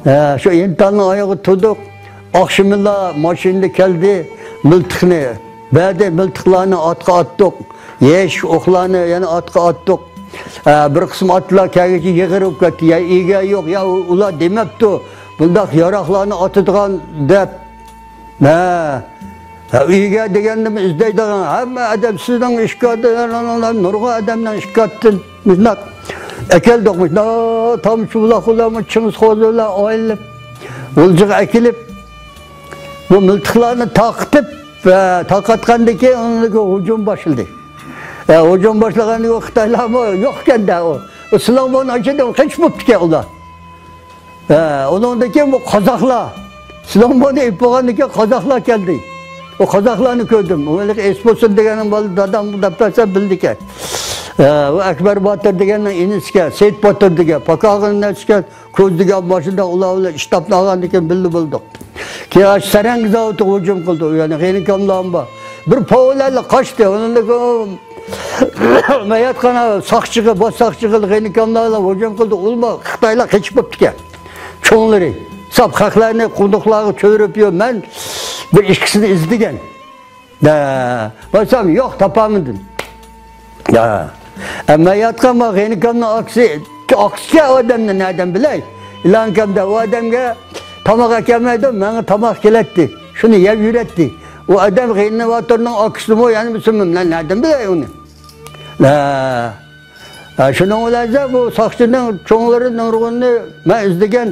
ھە، شۇ ئىنتالنىڭ ئايىغى تۇردۇق. ئاخشىمىلا ماشىنىدا كەلدى، مىلتىقنى بەردى، مىلتىقلارنى ئاتقا ئاتتۇق. يەش ئوقلارنى يەنە ئاتقا ئاتتۇق. ھە، بىر قىسىم ئاتلار كەلگۈچە يېغىر بولۇپ كەتتى. يا ئىگە يوق، يا ئۇ-، ئۇلار دېمەپتۇ، بۇنداق ياراقلارنى ئاتىدىغان دەپ. ھە. ھە، ئۆيگە دېگەندىمۇ ئىزدەيدىغان ھەممە ئادەم سىزنىڭ ئىشكاتىڭىزدىن، نۇرغۇن ئادەمنىڭ ئىشكاتىدىن مۇشۇنداق ئەكەلدۇق. مۇشۇنداق تامچۇ بۇلاق بىلەن چىڭىز خوزا بىلەن ئايلىنىپ غۇلجىغا ئەكېلىپ، بۇ مىلتىقلارنى تارقىتىپ، ھە، تارقاتقاندىن كېيىن ئۇنىڭدىن كېيىن ھۇجۇم باشلىدى. ھە، ھۇجۇم باشلىغاندىن كېيىن خىتايلارمۇ يوق ئىكەن-دە ئۇ. ئۇ سىلىڭ بۇنىڭ ئىچىدىن قېچىپ بوپتىكەن ئۇلار. ھە، ئۇنىڭدىن كېيىن بۇ قازاقلار، سىلوڭمونى ئېلىپ بولغاندىن كېيىن قازاقلار كەلدى. ئۇ قازاقلارنى كۆردۈم. ئۇ ھېلىقى ئېسپوسۇن دېگەننىڭ بالىسى، دادام دەپ بەرسە بىلىدىكەن. ھە، ئۇ ئەكبەر باتۇر دېگەننىڭ ئىنىسىكەن، سېيىت باتۇر دېگەن، پاكاغىنىڭ نەسىكەن، كوز دېگەن ماشىنىدا ئۇلار بىلەن ئىشتاپنى ئالغاندىن كېيىن بىللە بولدۇق. كېيىن ئاشۇ سەرەڭگە زاۋۇتىغا ھۇجۇم قىلدى. ئۇ يەنە غېنى كاملام بار. بىر پوۋلەرلا قاچتى. ئۇنىڭدىن كېيىن مەن ياتقان ساقچىغا، باش ساقچىغا غېنى كاملار بىلەن ھۇجۇم قىلدى. ئۇلما خىتايلار قېچىپ بوپتىكەن. چوڭلىرى. ساپ خەقلەرنى قۇدۇقلارغا چۆرۈپ يۈر. مەن بىر ئىككىسىنى ئىزدىگەن. ھە، بارسام يوق، تاپالمىدىم. ھە. ئە، مەن ياتقان ما غېنىكامنىڭ ئاكىسى، ئاكىسى ئۇ ئادەمنى نەدىن بىلەي؟ ئىلانكەمدە ئۇ ئادەمگە تاماق ئەكەلمەيدۇ، ماڭا تاماق كېلەتتى. شۇنى يەپ يۈرەتتى. ئۇ ئادەم غېنىۋاتۇرنىڭ ئاكىسىمۇ يەنە بىسىمۇ، مەن نەدىن بىلەي ئۇنى؟ ھە. ھە، شۇنىڭ بىلەن بۇ ساقچىنىڭ چوڭلىرى نۇرغۇننى مەن ئىزدىگەن،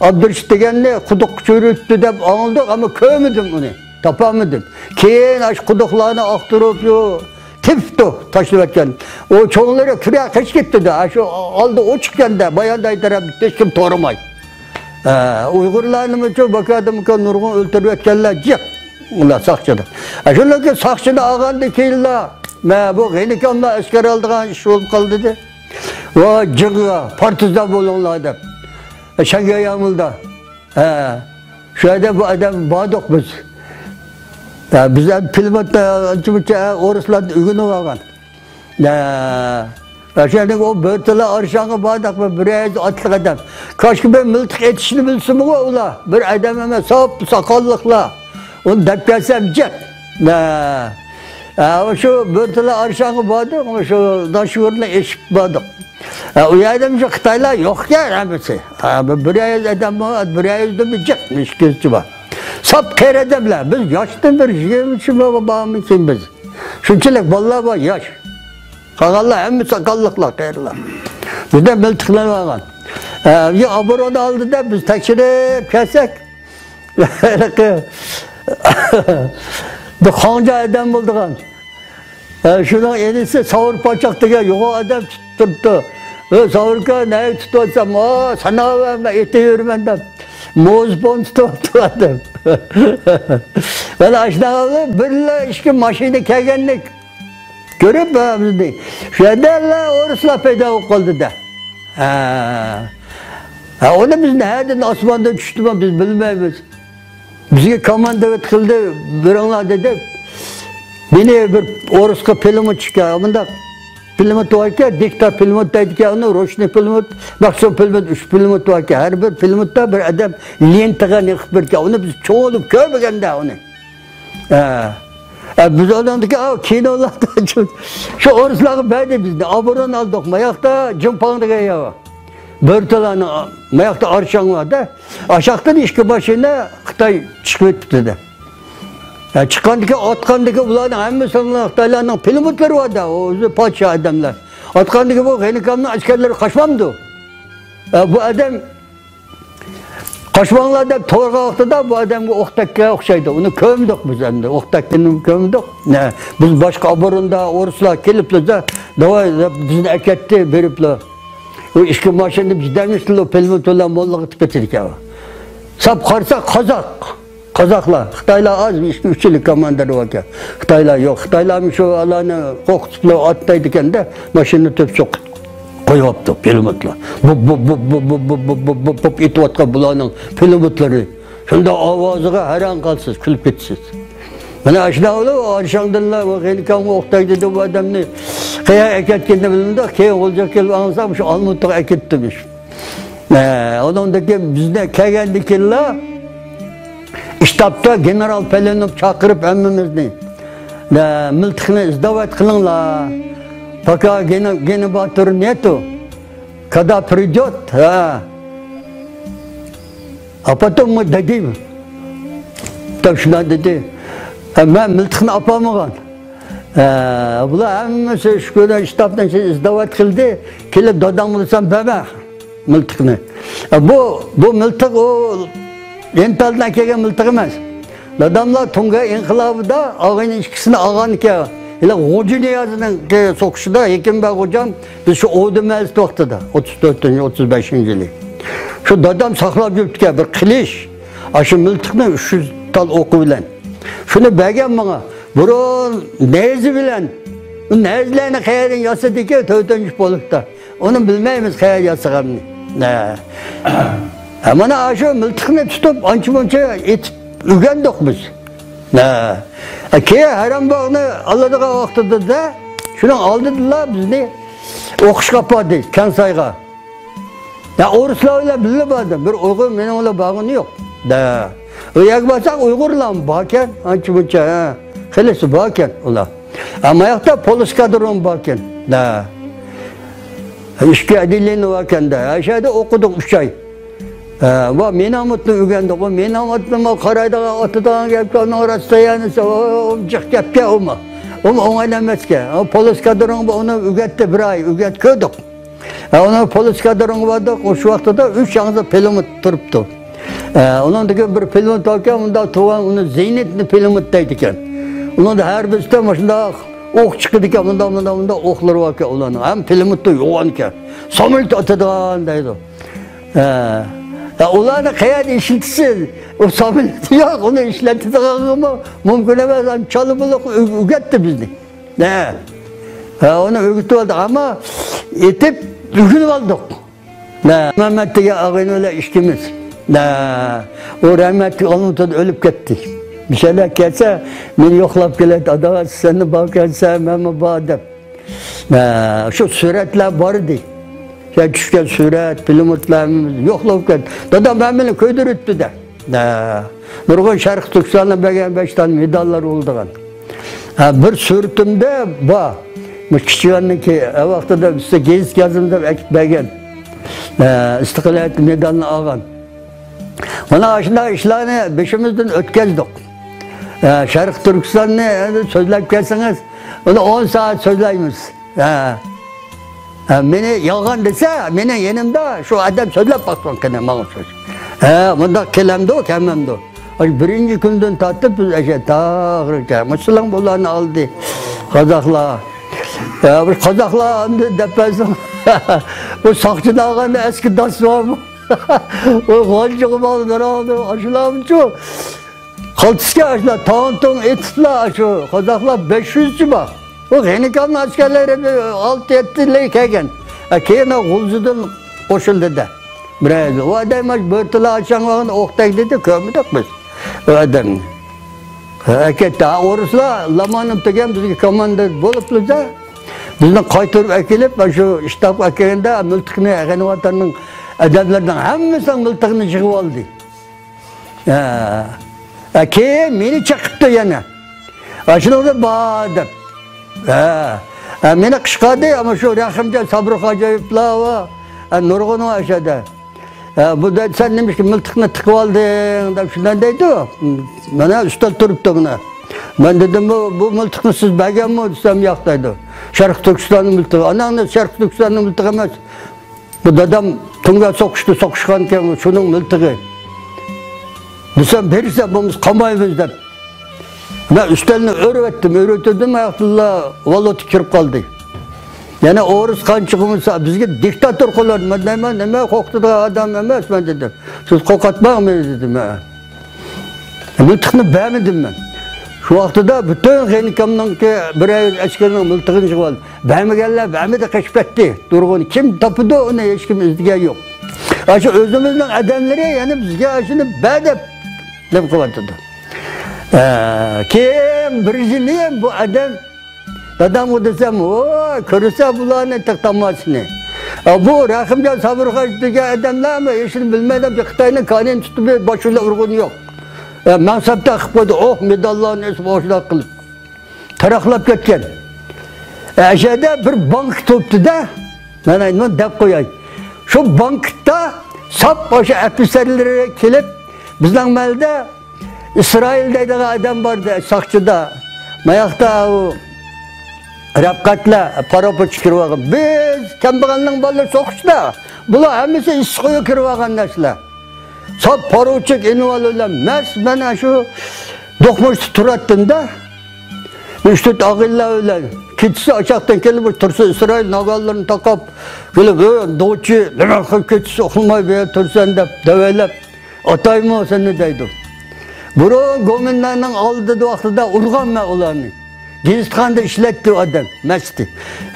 ئابدۇرېشىت دېگەننى قۇدۇققا چۆرۈۋېتىپتۇ دەپ ئاڭلىدۇق، ئەمما كۆرمىدىم ئۇنى، تاپالمىدىم. كېيىن ئاشۇ قۇدۇقلارنى ئاختۇرۇپ، يو، تېپىپتۇ، تاشلىۋەتكەن. ئۇ چوڭلىرى پۈرە قېچىپ كەتتى-دە، ئاشۇ ئالدى ئوچۇقكەن-دە، بايانداي تەرەپ ھېچكىم تورىماي. ھە، ئۇيغۇرلارنىمۇ شۇ باكادىمۇكا نۇرغۇن ئۆلتۈرۈۋەتكەنلەر جىق. ئۇلار ساقچىدا. ئە، شۇندىن كېيىن ساقچىنى ئالغاندىن كېيىنلا، مە، بۇ غېنىكاملا ئەسكەر ئالىدىغان ئىش بولۇپ قالدى دە. ۋا جىڭغا، پارتىزان بولۇڭلار دەپ. ئە، شەنگەي يامۇلدا. ھە، شۇ يەردە بۇ ئادەم باردۇق بىز. ھە، بىز ھەم پىلىموتتا ئانچە-مۇنچە ئورۇسلاردىن ئۆگىنىپ ئالغان. ھە. ئاشۇ يەردىكى ئۇ بۆرتالا ئارشانغا باردۇق، بىر، بىر يۈز ئاتلىق ئادەم. كاشكى بىر مىلتىق ئېتىشنى بىلسىمۇ ئۇلار، بىر ئادەم ئەمەس، ساپ ساقاللىقلار. ئۇنى دەپ كەلسەم جىق. ھە. ھە، شۇ بۆرتالا ئارشانغا باردۇق، شۇ داشۇرنى ئېشىپ باردۇق. ئە، ئۇ يەردە مۇشۇ خىتايلار يوقكەن ھەممىسى. ئە، بىر، بىر يۈز ئادەم بار، بىر يۈزدىن بىر جىق، ئىككى يۈزچە بار. ساپ قېرى ئادەملەر. بىز ياشتىن بىر يىگىرمە يىل بارمىكىن بىز. شۇنچىلىك بالىلار بار، ياش. قالغانلار ھەممە ساقاللىقلار، قېرىلار. بىزدە مىلتىقلار بارغان. ئە، ئابرون ئالدىدا بىز تەكشۈرۈپ كەلسەك، ھېلىقى بىر خاڭجا ئادەم بولىدىغان. ئە، شۇنىڭ ئىنىسى ساۋۇر پاچاق دېگەن يوغان ئادەم تۇتۇپ تۇرۇپتۇ. «ئۆي، ساۋۇر ئاكا، نەگە تۇتۇۋاتسام؟» «ئا، ساناۋەر، مەن ئېتىۋېرىمەن» دەپ، موزىپون تۇتۇۋاپتۇ ئادەم. مانا ئاشۇنداق بىرلا ئىككى ماشىنا كەلگەنلىك كۆرۈپ، ھە، بىزنى شۇ يەردە ئورۇسلار پەيدا بولۇپ قالدى-دە. ھە. ھە، ئۇنى بىز نەدىن، ئاسماندىن چۈشتىمۇ بىز بىلمەيمىز. بىزگە كوماندىرويت قىلدى، بېرىڭلار دېدى. مېنى بىر ئورۇسقا پىلىموت چىققان، مۇنداق پىلىموت باركەن، دىكتور پىلىموت دەيدىكەن، ئۇنى روچنىي پىلىموت، مەخسۇس پىلىموت، ئۈچ پىلىموت باركەن. ھەر بىر پىلىموتتا بىر ئادەم لېنتىغا نېقىپ بېرىدىكەن. ئۇنى بىز چوڭ بولۇپ كۆرمىگەندە ئۇنى. ھە. ھە، بىز ئۇنىڭدىكى، ئاۋۇ كىنولاردا شۇ ئورۇسلارغا بەردى بىزنى. ئابرون ئالدۇق. ماياقتا جىنپاڭ دېگەن يەر بار. بۆرتالارنىڭ ماياقتا ئارشاڭ بار-دە. ئاشاقتىن ئىككى ماشىنا خىتاي چىقىپ ئۆتۈپتۇ-دە. ھە، چىققاندىكى، ئاتقاندىكى ئۇلارنىڭ ھەممىسىنىڭ خىتايلارنىڭ پىلىموتلىرى بار-دە. ئۇ ئۆزى پادىشاھ ئادەملەر. ئاتقاندىكى بۇ غېنىكامنىڭ ئەسكەرلىرى قاچمامدۇ؟ ھە، بۇ ئادەم قاچماڭلار دەپ تۇرغان ۋاقتىدا بۇ ئادەمگە ئوق تەگكەن ئوخشايدۇ. ئۇنى كۆرمىدۇق بىز ئەمدى. ئوق تەگكىنىنى كۆرمىدۇق. نە، بىز باشقا ئابروندا ئورۇسلار كېلىپلا، داۋاي دەپ بىزنى ئەكەتتى بېرىپلا. ئۇ ئىككى ماشىنا بىز دەملىشتىلا پىلىموت بىلەن موللاغا كېتىپ كېتىدىكەن. ساپ قارىساق قازاق. قازاقلار، خىتايلار ئاز، ئىككى ئۈچ يىللىك كوماندىر باركەن. خىتايلار يوق. خىتايلارمۇ شۇ ئالارنى قورقۇتۇپلا ئاتلايدىكەن-دە، ماشىنىنى تۆپچوق قويۇۋاپتۇ پىلىموتلار. بۇپ، بۇپ، بۇپ ئېتىۋاتقان بۇلارنىڭ پىلىموتلىرى. شۇنداق ئاۋازىغا ھەيران قالىسىز، كۈلۈپ كېتىسىز. مانا ئاشۇنداق بولۇپ، ئارشاڭدىنلا بۇ غېنىكامغا ئوق تەگدى دەپ بۇ ئادەمنى قەيەرگە ئەكەتكىنىنى بىلمىدۇق. كېيىن غۇلجىغا كېلىپ ئاڭلىسام، شۇ ئالمۇتىغا ئەكېتىپتىمىش. ئە، ئۇنىڭدىن كېيىن بىزنى كەلگەندىن كېيىنلا شتابتا گېنېرال پلېنوف چاقىرىپ ھەممىمىزنى، ئە، مىلتىقنى ئىزداۋات قىلىڭلار. پاكا گېنى-، گېنېراتور نېتو. كادا پرىديوت، ھە. ئاپاتوم دېدى. دەپ شۇنداق دېدى. ئە، مەن مىلتىقنى ئاپالمىغان. ئە، بۇلار ھەممىسى شۇ كۈنى شتابتىن ئىزداۋات قىلدى. كېلىپ دادام بولسام بەرمە مىلتىقنى. ئە، بۇ، بۇ مىلتىق ئۇ ئىنتالدىن ئەكەلگەن مىلتىق ئەمەس. داداملار تۇڭگە ئىنقىلابىدا ئاغىنە ئىككىسىنى ئالغانىكەن. ھېلى غوجا نىيازنىڭ سوقۇشىدا ھېكىم بەگ غوجام بىز شۇ ئودا مەزىتى ۋاقتىدا، ئوتتۇز تۆتىنچى، ئوتتۇز بەشىنچى يىلى. شۇ دادام ساقلاپ يۈرۈپتىكەن بىر قىلىچ. ئاشۇ مىلتىقنى ئۈچ يۈز تال ئوقى بىلەن. شۇنى بەرگەن ماڭا. بۇرۇن نەيزە بىلەن. بۇ نەيزىلەرنى قەيەردىن ياسىدىكەن، تۆتىنچى پولكتا. ئۇنى بىلمەيمىز قەيەردە ياسىغاننى. ھە. ھە، مانا ئاشۇ مىلتىقنى تۇتۇپ ئانچە-مۇنچە ئېتىپ ئۆگەندۇق بىز. ھە. كېيىن ھەرەمباغنى ئالىدىغان ۋاقتىدا شۇنىڭ ئالدىدىلا بىزنى ئوقۇشقا ئاپاردى كەنسايغا. يا، ئورۇسلار بىلەن بىللە باردىم. بىر ئۇيغۇر مېنىڭ بىلەن بارغىنى يوق. دە. ئۇ يەرگە بارساق ئۇيغۇرلارمۇ باركەن، ئانچە-مۇنچە، ھە. خېلىسى باركەن ئۇلار. ئەمما ياقتا پول ئېسكادرون باركەن. دە. ئىككى ئەدلىينى باركەن دە. ئاشۇ يەردە ئوقۇدۇق ئۈچ ئاي. ھە، ۋە مىناموتنى ئۆگەندۇق. ئۇ مىناموتنىمۇ قارايدىغان، ئاتىدىغان گەپكە ئۇنىڭ راستىيەنىسى، ئۇ جىق گەپكەن ئۇمۇ. ئۇمۇ ئوڭاي ئەمەسكەن. ئۇ پول ئېسكادرونغا ئۇنى ئۆگەتتى، بىر ئاي ئۆگەت كۆردۇق. ھە، ئۇنىڭ پول ئېسكادرونغا باردۇق. ئۇ شۇ ۋاقتىدا ئۈچ ياڭزا پىلىموت تۇرۇپتۇ. ھە، ئۇنىڭدىكى بىر پىلىموت باركەن، ئۇنداق تۇرغان، ئۇنى زېنىتنى پىلىموت دەيدىكەن. ئۇنىڭدا ھەر بىرسىدە مۇشۇنداق ئوق چىقىدىكەن، مۇنداق، مۇنداق، مۇنداق ئوقلىرى باركەن ئۇلارنىڭ. ھەم پىلىموتتا يوغانكەن. ساموليوت ئاتىدىغان دەيدۇ. ھە. ھە، ئۇلارنى قەيەردە ئىشلىتىسىز؟ ئۇ ساموليوت يوق، ئۇنى ئىشلىتىدىغانغىمۇ مۇمكىن ئەمەس. چالا بۇلاق ئۆ-، ئۆگەتتى بىزنى. ھە. ھە، ئۇنى ئۆگىتىۋالدى، ئەمما ئېتىپ ئۆگىنىۋالدۇق. ھە، مەمەت دېگەن ئاغىنە بىلەن ئىككىمىز. ھە، ئۇ رەھمەتلىك ئالمۇتىدا ئۆلۈپ كەتتى. مۇشۇ يەرگە كەلسە، مېنى يوقلاپ كېلەتتى. «ئادا، سەنمۇ باركەنسەن، مەنمۇ بار» دەپ. ھە، شۇ سۈرەتلەر بار ئىدى. شۇ چۈشكەن سۈرەت، پىلىموتلار ھەممىمىز يوقلاپ كەتتى. دادام ھەممىنى كۆيدۈرۈۋەتتى-دە. ھە. نۇرغۇن شەرقىي تۈركىستاندا بەرگەن بەش دانە مېداللار بولىدىغان. ھە، بىر سۈرىتىمدە بار. مۇشۇ كىچىكىنىڭكى ۋاقتىدا بىزگە گېزىت يازىمىز دەپ ئەكىپ بەرگەن، ئە، ئىستىقلالىيەت مېدالىنى ئالغان. مانا ئاشۇنداق ئىشلارنى بېشىمىزدىن ئۆتكەزدۇق. ئە، شەرقىي تۈركىستاننى ئەمدى سۆزلەپ كەلسىڭىز، ئۇنى ئون سائەت سۆزلەيمىز. ئە، ئە، مېنى يالغان دېسە، مېنىڭ يېنىمدا شۇ ئادەم سۆزلەپ باقسۇن قېنى ماڭا سۆز. ھە، مۇنداق كېلەمدۇ، كەلمەمدۇ؟ ئاشۇ بىرىنچى كۈندىن تارتىپ بىز ئاشۇ تاغرىكە. مۇشۇلار بۇلارنى ئالدى، قازاقلار. يا، بۇ قازاقلار ئەمدى دەپ بەرسۇن. بۇ ساقچىنى ئالغاندا ئەسكى داس بارمۇ؟ ئۇ غالجىغا باغلىدى، ئاشۇلارمۇچۇ؟ قالتىسكە ئاشۇلار تاڭ-تۇڭ ئېتىپلا، ئاشۇ قازاقلار بەش يۈزچە بار. ئۇ غېنىكامنىڭ ئەسكەرلىرى بىر ئالتە-يەتتىلا كەلگەن. ئە، كېيىن غۇلجىدىن قوشۇلدى-دە. بىرەر ئۇ ئادەم ئاشۇ بۆرتىلا ئاچاڭ بارغان ئوق تەگدى-دە، كۆرمىدۇق بىز ئۇ ئادەمنى. ھە، كەتتى. ھە، ئورۇسلار لامانوف دېگەن بىزگە كوماندىر بولۇپلا-دە، بىزنى قايتۇرۇپ ئەكېلىپ، ئاشۇ شتابقا ئەكەلگەندە مىلتىقنى، غەنىۋاتاننىڭ ئادەملىرىنىڭ ھەممىسىنىڭ مىلتىقىنى يىغىۋالدى. ھە. ھە، كېيىن مېنى چېقىپتۇ يەنە. ئاشۇنىڭدا بار دەپ. ھە. ھە، مېنى قىچقاردى، ئەمما شۇ رەھىمجان سابىر خوجايېۋلار ۋە، ھە، نۇرغۇن ۋە ئەشەدە. ھە، بۇ دەيدۇ، سەن نېمىشقا مىلتىقنى تىقىۋالدىڭ دەپ شۇنداق دەيدۇ. مانا ئۈستەل تۇرۇپتۇ مانا. مەن دېدىم، بۇ، بۇ مىلتىقنى سىز بەرگەنمۇ دېسەم، ياق دەيدۇ. شەرقىي تۈركىستاننىڭ مىلتىقى. ئاناڭ شەرقىي تۈركىستاننىڭ مىلتىقى ئەمەس. بۇ دادام تۇڭگان سوقۇشتا سوقۇشقانكەن، شۇنىڭ مىلتىقى. دېسەم، بېرىسەن بولمىسا قامايمىز دەپ. مەن ئۈستەلنى ئۆرۈۋەتتىم، ئۆرۈۋەتتىم، ئاياقتىلا ۋالوتا كىرىپ قالدى. يەنە ئورۇس قانچە قىلمىسا، بىزگە دىكتاتور قىلار، مەن دەيمەن، نېمە قورقۇتىدىغان ئادەم ئەمەس مەن دېدىم. سىز قورقۇتماڭ مېنى دېدىم. مىلتىقنى بەرمىدىم مەن. شۇ ۋاقتىدا پۈتۈن غېنىكامنىڭكى بىر ئەسكىرىنىڭ مىلتىقىنى يىغىۋالدى. بەرمىگەنلەر بەرمىدى، قېچىپ كەتتى. تۇرغۇنى كىم تاپىدۇ ئۇنى، ھېچكىم ئىزدىگەن يوق. ئاشۇ ئۆزىمىزنىڭ ئادەملىرى يەنە بىزگە ئاشۇنى بەر دەپ لەپ قىلىۋاتىدۇ. ئە، كېيىن بىر يىلى بۇ ئادەم دادامغا دېسەم، ۋوي، كۆرسە بۇلارنى تىق تاماشىنى. ئە، بۇ رەھىمجان سابىرخاج دېگەن ئادەملەرمۇ ھېچنى بىلمەيدۇ، بىر خىتاينىڭ كانىنى تۇتۇپ بىر باشۇنداق ئۇرغىنى يوق. ئە، مەنسەپتە قىلىپ قويدى، ئوھ، مېداللارنى ئېسىپ ئاشۇنداق قىلىپ. تاراقلاپ كەتكەن. ئەشەدە بىر بانكا تۇرۇپتۇ-دە، مانا مۇنى دەپ قوياي. شۇ بانكىدا ساپ ئاشۇ ئەپسەرلىرى كېلىپ، بىزنىڭ مەھەللىدە ئىسرائىل دەيدىغان ئادەم بار ئىدى، ساقچىدا. ماياقتا ئۇ رەپقەتلەر پاراپوچ كىرىۋالغان. بىز كەمبەغەلنىڭ بالىلىرى سوقۇشتا، بۇلار ھەممىسى ئىسسىق ئۆيگە كىرىۋالغان نەرسىلەر. ساپ پاروچىك ئىنۋالىد بىلەن مەس مەن شۇ دوقمۇشتا تۇراتتىم-دە. ئۈچ تۆت ئاغىنىلەر بىلەن كېچىسى ئاچاقتىن كېلىپ، بۇ تۇرسۇن ئىسرائىل ناگانلىرىنى تاقاپ كېلىپ، «ئۆي، دوچى، نېمە قىلىپ كېچىسى ئۇخلىماي بۇ يەردە تۇرىسەن؟» دەپ دەۋەيلەپ، «ئاتايمۇ سېنى» دەيدۇ. بۇرۇن گومىنداڭنىڭ ئالدىدا ۋاقتىدا ئۇرغان مەن ئۇلارنى. گېزىتخانىدا ئىشلەيتتى ئۇ ئادەم، مەستى.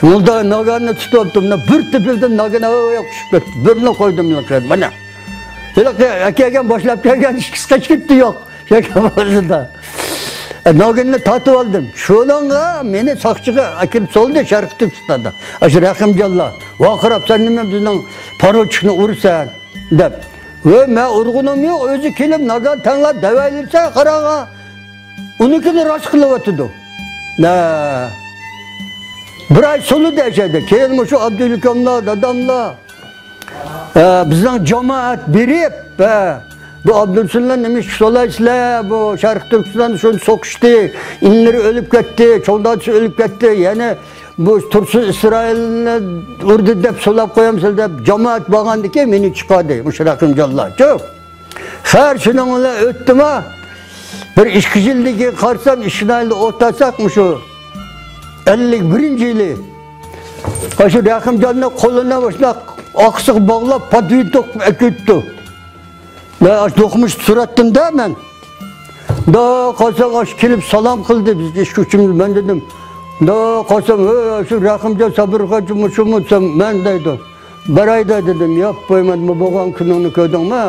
مۇندا ناگاننى تۇتۇپتۇ، مۇندا بىر تېپىلدىم، ناگان ھاۋاغا ئۇچۇپ كەتتى. بىرنى قويدۇم، مانا. ھېلىقى ئەكەلگەن، باشلاپ كەلگەن ئىككىسى قېچىپ كېتىپتۇ، يوق. شۇ ئارىدا. ئە، ناگاننى تارتىپ ئالدىم. شۇنىڭغا مېنى ساقچىغا ئەكىرىپ سولدى، شەرقىي تۈركىستاندا. ئاشۇ رەھىمجانلار ۋارقىراپ، «سەن نېمە بىزنىڭ پاروچىكنى ئۇرىسەن؟» دەپ. ۋە مەن ئۇرغىنىم يوق، ئۆزى كېلىپ ناگان تەڭلا دەۋەيلىسە قاراڭا، ئۇنىڭكىنى راست قىلىۋاتىدۇ. نە. بىر ئاي سولىدى ئەشەدە. كېيىن مۇشۇ ئابدۇلكاملار، داداملار، ئە، بىزنىڭ جامائەت بېرىپ، ھە، بۇ ئابدۇرسۇلنى نېمىشقا سولايسىلەر؟ بۇ شەرقىي تۈركىستاندا شۇنى سوقۇشتى، ئىنىلىرى ئۆلۈپ كەتتى، چوڭ دادىسى ئۆلۈپ كەتتى، يەنە بۇ تۇرسۇن ئىسرائىلنى ئۇردى دەپ سولاپ قويامسىلەر دەپ جامائەت بارغاندىكىن مېنى چىقاردى، مۇشۇ رەھىمجانلار. چۈ. خەير، شۇنىڭ بىلەن ئۆتتىمۇ، بىر ئىككى يىلدىن كېيىن قارىسام، ئىشنايلى ئولتۇرساق، مۇشۇ ئەللىك بىرىنچى يىلى، ئاشۇ رەھىمجاننى قولىنى مۇشۇنداق ئارقىسىغا باغلاپ، پادۋىنتوق قىلىپ ئەكېتىپتۇ. مەن ئاشۇ دوقمۇشتا تۇراتتىم-دە مەن. مۇنداق قارىسام، ئاشۇ كېلىپ سالام قىلدى بىزگە ئىشقا ئۈچىمىز. مەن دېدىم، مۇنداق قارىسام، «ھەي، شۇ رەھىمجان سابىر خوجا مۇشۇمۇ؟» دېسەم، «مەن» دەيدۇ. «بار ئايدا» دېدىم. «ياپپايمەن، بۇ بولغان كۈنۈڭنى كۆردۈڭمۇ؟»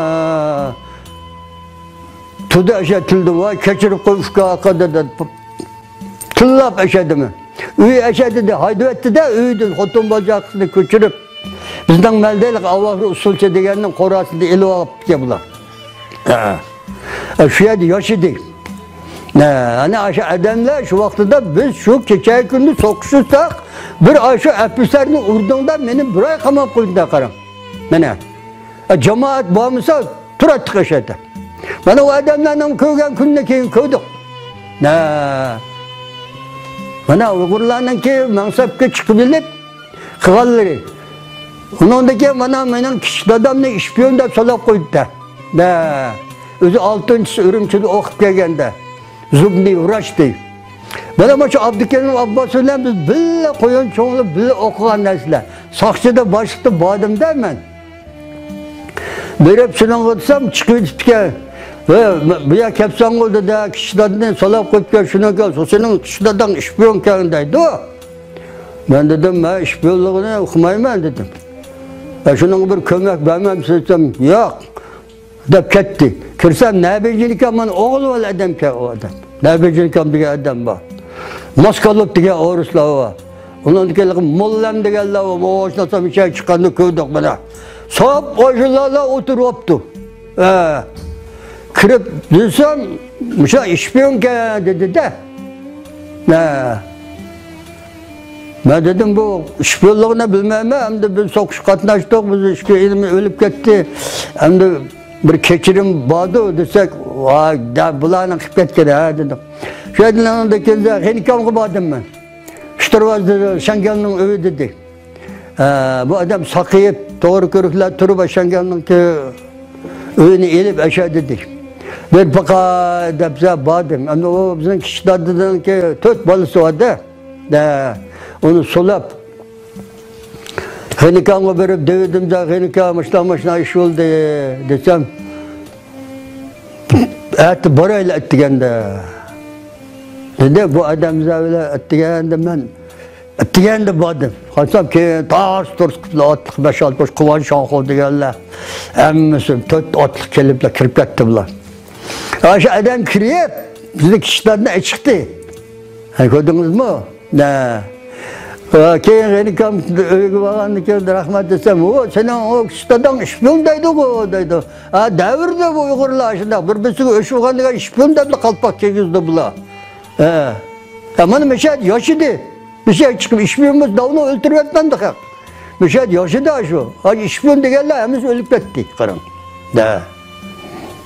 تۇردى ئەشە تىلدىن، «ۋاي، كەچۈرۈپ قوي، ئۇكا، ئاقا» دېدى. تىللاپ ئەشەدىمۇ؟ ئۆي ئەشەدىدە ھايدىۋەتتى-دە، ئۆيدىن خوتۇن بالا چاقىسىنى كۆچۈرۈپ، بىزنىڭ مەلدەيلىك ئاۋاخرى ئۇسسۇلچى دېگەننىڭ قوراسىدا ئېلىۋاپتىكەن بۇلار. ھە. شۇ يەردە ياشىدى. ھە، ئەنە ئاشۇ ئادەملەر شۇ ۋاقتىدا بىز شۇ كېچە كۈندۈز سوقۇشۇشساق، بىر ئاشۇ ئەپسەرنى ئۇردۇڭدا مېنى بىر ئاي قاماپ قويدۇڭدا قاراڭ. مانا. ئە، جامائەت بارمىسا، تۇراتتۇق ئەشەدە. مانا ئۇ ئادەملەرنىڭ كۆرگەن كۈنىنى كېيىن كۆردۇق. نە. مانا ئۇيغۇرلارنىڭكى مەنسەپكە چىقىپ ئېلىپ قىلغانلىرى. ئۇنىڭدىن كېيىن مانا مېنىڭ كىچىك دادامنى ئىشپىيون دەپ سولاپ قويۇپتۇ. نە. ئۆزى ئالتىنچىسى ئۈرۈمچىدە ئوقۇپ كەلگەندە. زۇبنىي ۋراچ دەيدۇ. مانا مۇشۇ ئابدۇكېرىم ئابباس بىلەن بىز بىللە قويۇن چوڭلاپ، بىللە ئوقۇغان نەرسىلەر. ساقچىدا باشلىقتا باردىم-دە مەن. بېرىپ شۇنىڭغا دېسەم، چىقىۋېتىپتىكەن. ۋە بۇ يەر كەپسەنغۇ دېدى، كىچىك دادىنى سولاپ قويۇپكەن، شۇنىڭكى، سېنىڭ كىچىك داداڭ ئىشپىيونكەن دەيدۇ. مەن دېدىم، مەن ئىشپىيونلۇقىنى ئۇقمايمەن دېدىم. ۋە شۇنىڭغا بىر كۆمەك بەرمەمسىز دېسەم، ياق. دەپ كەتتى. كىرسەم، نەبىجىنكام مانا ئوغۇل بالا ئادەمكەن ئۇ ئادەم. نەبىجىنكام دېگەن ئادەم بار. ماسكالوت دېگەن ئورۇسلار بار. ئۇنىڭدىن كېيىن موللام دېگەنلەر بار. بۇ ئاشۇنداق مىشەگە چىققاندا كۆردۇق مانا. ساپ ئاشۇلارلا ئولتۇرۇپتۇ. ھە. كىرىپ دېسەم، مۇشۇ ئىشپىيونكەن دېدى-دە. ھە. مەن دېدىم، بۇ ئىشپىيونلۇقىنى بىلمەيمەن، ئەمدى بىز سوقۇشقا قاتناشتۇق، بىز ئىككى ئىنىم ئۆلۈپ كەتتى، ئەمدى بىر كەچۈرۈم باردۇ دېسەك، ۋاي، دە، بۇلارنىڭ قىلىپ كەتكىنى، ھە، دېدىم. شۇ يەردىن ئاندىن كېيىن غېنىكامغا باردىم مەن. ئۇچتۇرۋازدا شاڭگەلنىڭ ئۆيى دېدى. ھە، بۇ ئادەم ساقىيىپ، توغرا كۆرۈكلەر تۇرۇپ، شاڭگەلنىڭكى ئۆيىنى ئېلىپ ئەشە دېدى. بىر باقاي دەپسە باردىم. ئەمدى ئۇ بىزنىڭ كىچىك دادىنىڭكى تۆت بالىسى بار-دە. دە، ئۇنى سولاپ، غېنىكامغا بېرىپ دېۋىدىم-دە، غېنىكام، مۇشۇنداق، مۇشۇنداق ئىش بولدى، دېسەم، ئەتە بارايلى ئەتىگەندە، دېدى. بۇ ئادەم بىلەن ئەتىگەندە مەن، ئەتىگەندە باردىم. قارىسام، كېيىن تارس-تۇرس قىپلا ئاتلىق بەش-ئالتە باش قۇۋان شاڭخۇ دېگەنلەر، ھەممىسى تۆت ئاتلىق كېلىپلا كىرىپ كەتتى بۇلار. ئاشۇ ئادەم كىرىپ، بىزنى كىچىك دادىنى ئېچىقتى. ھە، كۆردىڭىزمۇ؟ نە. ۋە كېيىن غېنىكام ئۆيگە بارغاندىن كېيىن رەھمەت دېسەم، «ئۇ سېنىڭ ئۇ كىچىك داداڭ ئىشپىيون دەيدىغۇ» دەيدۇ. ھە، دەۋردە بۇ ئۇيغۇرلار شۇنداق، بىر-بىرسىگە ئۆچ بولغان دېگەن ئىشپىيون دەپلا قالپاق كىيگۈزدى بۇلار. ھە. ھە، مانا مۇشۇ يەردە ياشىدى. مۇشۇ يەرگە چىقىپ ئىشپىيون بولسا داۋنى ئۆلتۈرۈۋەتمەمدۇ خەق. مۇشۇ يەردە ياشىدى شۇ. ھازىر ئىشپىيون دېگەنلەر ھەممىسى ئۆلۈپ كەتتى، قاراڭ. ھە.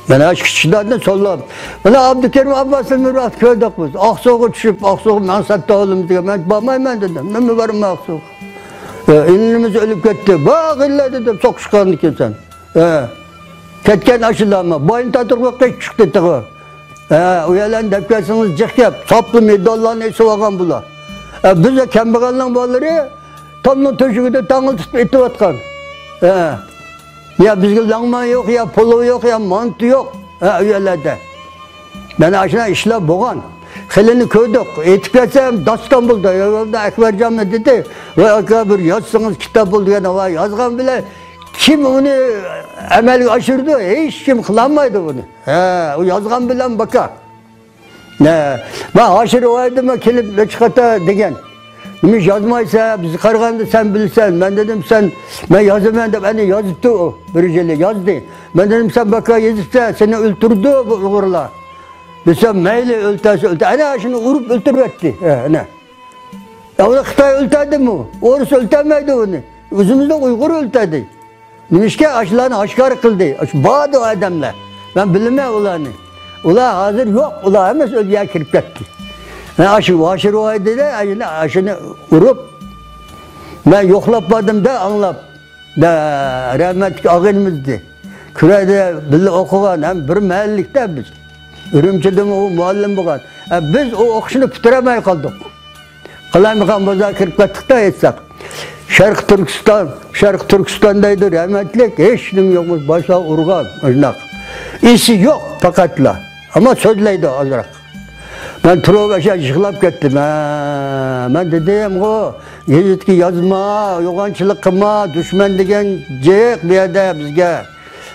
مانا شۇ كىچىك دادىنى سوللاپ. مانا ئابدۇكېرىم ئابباسنى بىر ۋاقىت كۆردۇق بىز. ئاقسۇغا چۈشۈپ، ئاقسۇغا مەقسەت تاۋۇلىمىز دېگەن. مەن بارمايمەن دېدىم. مەنمۇ بارمايمەن ئاقسۇغا. ئە، ئىنىمىز ئۆلۈپ كەتتى. بارغىنلا دېدىم، سوقۇشقاندىن كېيىن سەن. ئە، كەتكەن ئاشۇلارمۇ. باينى تارتىپ قېچىپ چىقتى تېخى. ئە، ئۇ يەرلەرنى دەپ كەلسىڭىز جىق گەپ. ساپلا مېداللارنى ئېسىۋالغان بۇلار. ئە، بىز كەمبەغەلنىڭ بالىلىرى تامنىڭ تۆشۈكىدە تاڭىل تۇتۇپ ئېتىۋاتقان. ئە. يا بىزگە لەڭمەن يوق، يا پولۇ يوق، يا مانتا يوق. ھە، ئۇ يەرلەردە. مانا ئاشۇنداق ئىشلار بولغان. خېلىنى كۆردۇق. ئېيتىپ كەتسەم داستان بولدى. يولدا ئەكبەرجانمۇ دېدى، «ۋاي ئاكا، بىر يازسىڭىز كىتاب بولدى» دېگەن. ۋاي يازغان بىلەن كىم ئۇنى ئەمەلگە ئاشۇرىدۇ؟ ھېچكىم قىلالمايدۇ بۇنى. ھە، ئۇ يازغان بىلەن باكا. نە، مەن ئاشۇ رىۋايەتتىمۇ كېلىپ نەچچە قېتىم دېگەن. نېمىش يازمايسەن، بىز قارىغاندا سەن بىلىسەن. مەن دېدىم، سەن، مەن يازىمەن دەپ، ئەنە يازىپتۇ ئۇ. بىر يىلى يازدى. مەن دېدىم، سەن باكا يېزىپسەن، سېنى ئۆلتۈرىدۇ بۇ ئۇيغۇرلار. دېسەم، مەيلى، ئۆلتۈرسە ئۆلتۈر. ئەنە شۇنى ئۇرۇپ ئۆلتۈرۈۋەتتى. ھە، ئەنە. يا ئۇنى خىتاي ئۆلتۈردىمۇ؟ ئورۇس ئۆلتۈرمەيدۇ ئۇنى. ئۆزىمىزنىڭ ئۇيغۇرى ئۆلتۈردى. نېمىشقا ئاشۇلارنى ئاشكارا قىلدى؟ ئاشۇ باردا ئادەملەر. مەن بىلىمەن ئۇلارنى. ئۇلار ھازىر يوق، ئۇلار ھەممىسى ئۆلگەن كىرىپ كەتتى. مەن ئاشۇ، ئاشۇ رىۋايەتتە ئاشۇنى، ئاشۇنى ئۇرۇپ، مەن يوقلاپ باردىم-دە، ئاڭلاپ. دە، رەھمەتلىك ئاغىنىمىزدى. كۈرەدە بىللە ئوقۇغان، ھەم بىر مەھەللىلىكتە بىز. ئۈرۈمچىدىمۇ ئۇ مۇئەللىم بولغان. ھە، بىز ئۇ ئوقۇشنى پۈتتۈرەلمەي قالدۇق. قالايمىقان بازار كىرىپ كەتتۇق-تە ئېيتساق. شەرقىي تۈركىستان، شەرقىي تۈركىستان دەيدۇ، رەھمەتلىك، ھېچ نېمە يوقمۇش، باشلاپ ئۇرغان، ئاشۇنداق. ئېسى يوق پەقەتلا. ئەمما سۆزلەيدۇ ئازراق. مەن تۇرۇپ ئاشۇ يىغلاپ كەتتىم. ھە، مەن دېدىمغۇ، گېزىتكە يازما، يوغانچىلىق قىلما، دۈشمەن دېگەن جىق بۇ يەردە بىزگە.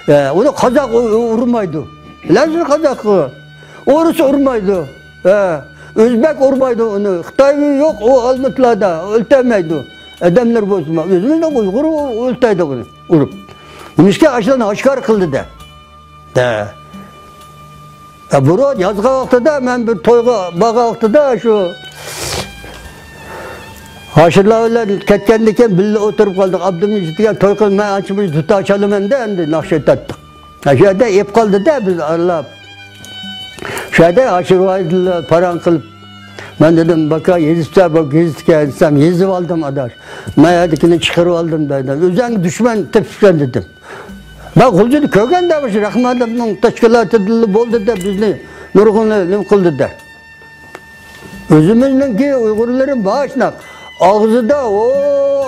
ھە، ئۇنى قازاق ئۇ-، ئۇ-، ئۇرمايدۇ. بىلەمسىز قازاقنى؟ ئورۇس ئۇرمايدۇ. ھە. ئۆزبەك ئۇرمايدۇ ئۇنى. خىتاي يوق ئۇ ئالمۇتلاردا. ئۆلتۈرمەيدۇ. ئادەملەر بولسىمۇ. ئۆزىمىزنىڭ ئۇيغۇرى ئۆلتۈرىدۇ ئۇنى. ئۇرۇپ. نېمىشقا ئاشۇلارنى ئاشكارا قىلدى-دە. ھە. ھە، بۇرۇن يازغان ۋاقتىدا، مەن بىر تويغا بارغان ۋاقتىدا شۇ ھاشىرلار بىلەن كەتكەندىن كېيىن بىللە ئولتۇرۇپ قالدۇق. ئابدۇمىجىت دېگەن توي قىلىپ، مەن ئانچە مۇنچە دۇتار چالىمەن-دە، ئەمدى ناخشا ئېيتاتتۇق. شۇ يەردە ئېپ قالدى-دە، بىز ئارىلاپ. شۇ يەردە ھاشىر ۋاھىدلار پاراڭ قىلىپ، مەن دېدىم، باكا، يېزىپسەن بۇ گېزىتكە دېسەم، يېزىپ ئالدىم، ئاداش. مەن يەردىكىنى چىقىرىپ ئالدىم، دېدى. ئۆزۈڭگە دۈشمەن تېپىپسەن، دېدىم. مەن غۇلجىدا كۆرگەندە، مۇشۇ راخمانوفنىڭ تەشكىلاتىدىلا بولدى-دە، بىزنى نۇرغۇنى نېمە قىلدى-دە. ئۆزىمىزنىڭكى ئۇيغۇرلىرى بار شۇنداق. ئاغزىدا، ئو،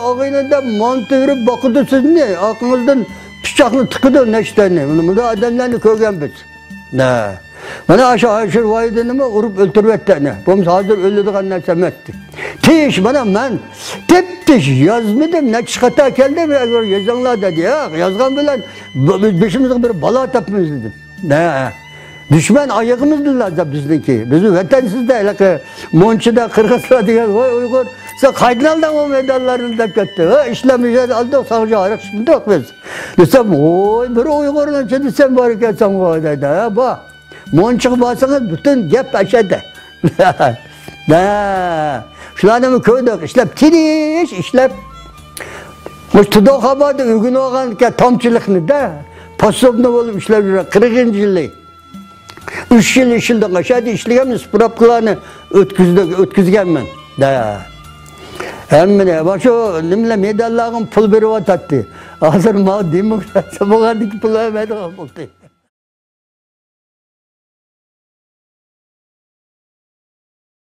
ئاغزىدا مانتا بېرىپ باقىدۇ سىزنى، ئارقىڭىزدىن پىچاقنى تىقىدۇ نەشتەنى. مۇنداق ئادەملەرنى كۆرگەن بىز. نە. مانا ئاشۇ ھاشىر ۋاھىدىنىمۇ ئۇرۇپ ئۆلتۈرۈۋەتتى ئەنە. بولمىسا ھازىر ئۆلىدىغان نەرسە ئەمەستى. تىش، مانا مەن تىپتىش يازمىدىم، نەچچە خاتا كەلدى، يازىڭلار دېدى. ياق، يازغان بىلەن ب-، بېشىمىزغا بىر بالا تاپىمىز دېدىم. نە. دۈشمەن ئايىغىمىزدا بىزنىڭكى. بىز ۋەتەنسىزدە، ھېلىقى مونچىدا، قىرغىزلار دېگەن، ۋاي ئۇيغۇر، سەن قايتىن ئالدىڭ ئۇ مەيدانلارنى دەپ كەتتى. ھە، ئىشلەمگەن ئالدۇق، ساڭا ھاراق ئىچمىدۇق بىز. دېسەم، ۋاي بىر ئۇيغۇرنىڭ چى دېسەم بار ئىكەن ساڭا دەيدۇ. ھە، بار. مونچىغا بارسىڭىز پۈتۈن گەپ ئەشەدە. ھە. شۇلارنىمۇ كۆردۇق، ئىشلەپ، تىرىش ئىشلەپ. مۇشۇ تۇدوخابادا ئۆگىنىۋالغان ئىكەن تامچىلىقنى-دە. پاسوبنى بولۇپ ئىشلەپ يۈرگەن، قىرىقىنچى يىلى. ئۈچ يىل ئىشلىدىم، ئاشۇ يەردە ئىشلىگەنمەن، سپراپكىلارنى ئۆتكۈزدى-، ئۆتكۈزگەنمەن. دە. ھەممىنى، مانا شۇ نېمىلەر، مېداللارغىمۇ پۇل بېرىۋاتاتتى. ھازىر ماۋۇ دېموكراتىيە بولغاندىكىن پۇل بەرمەيدىغان بولدى.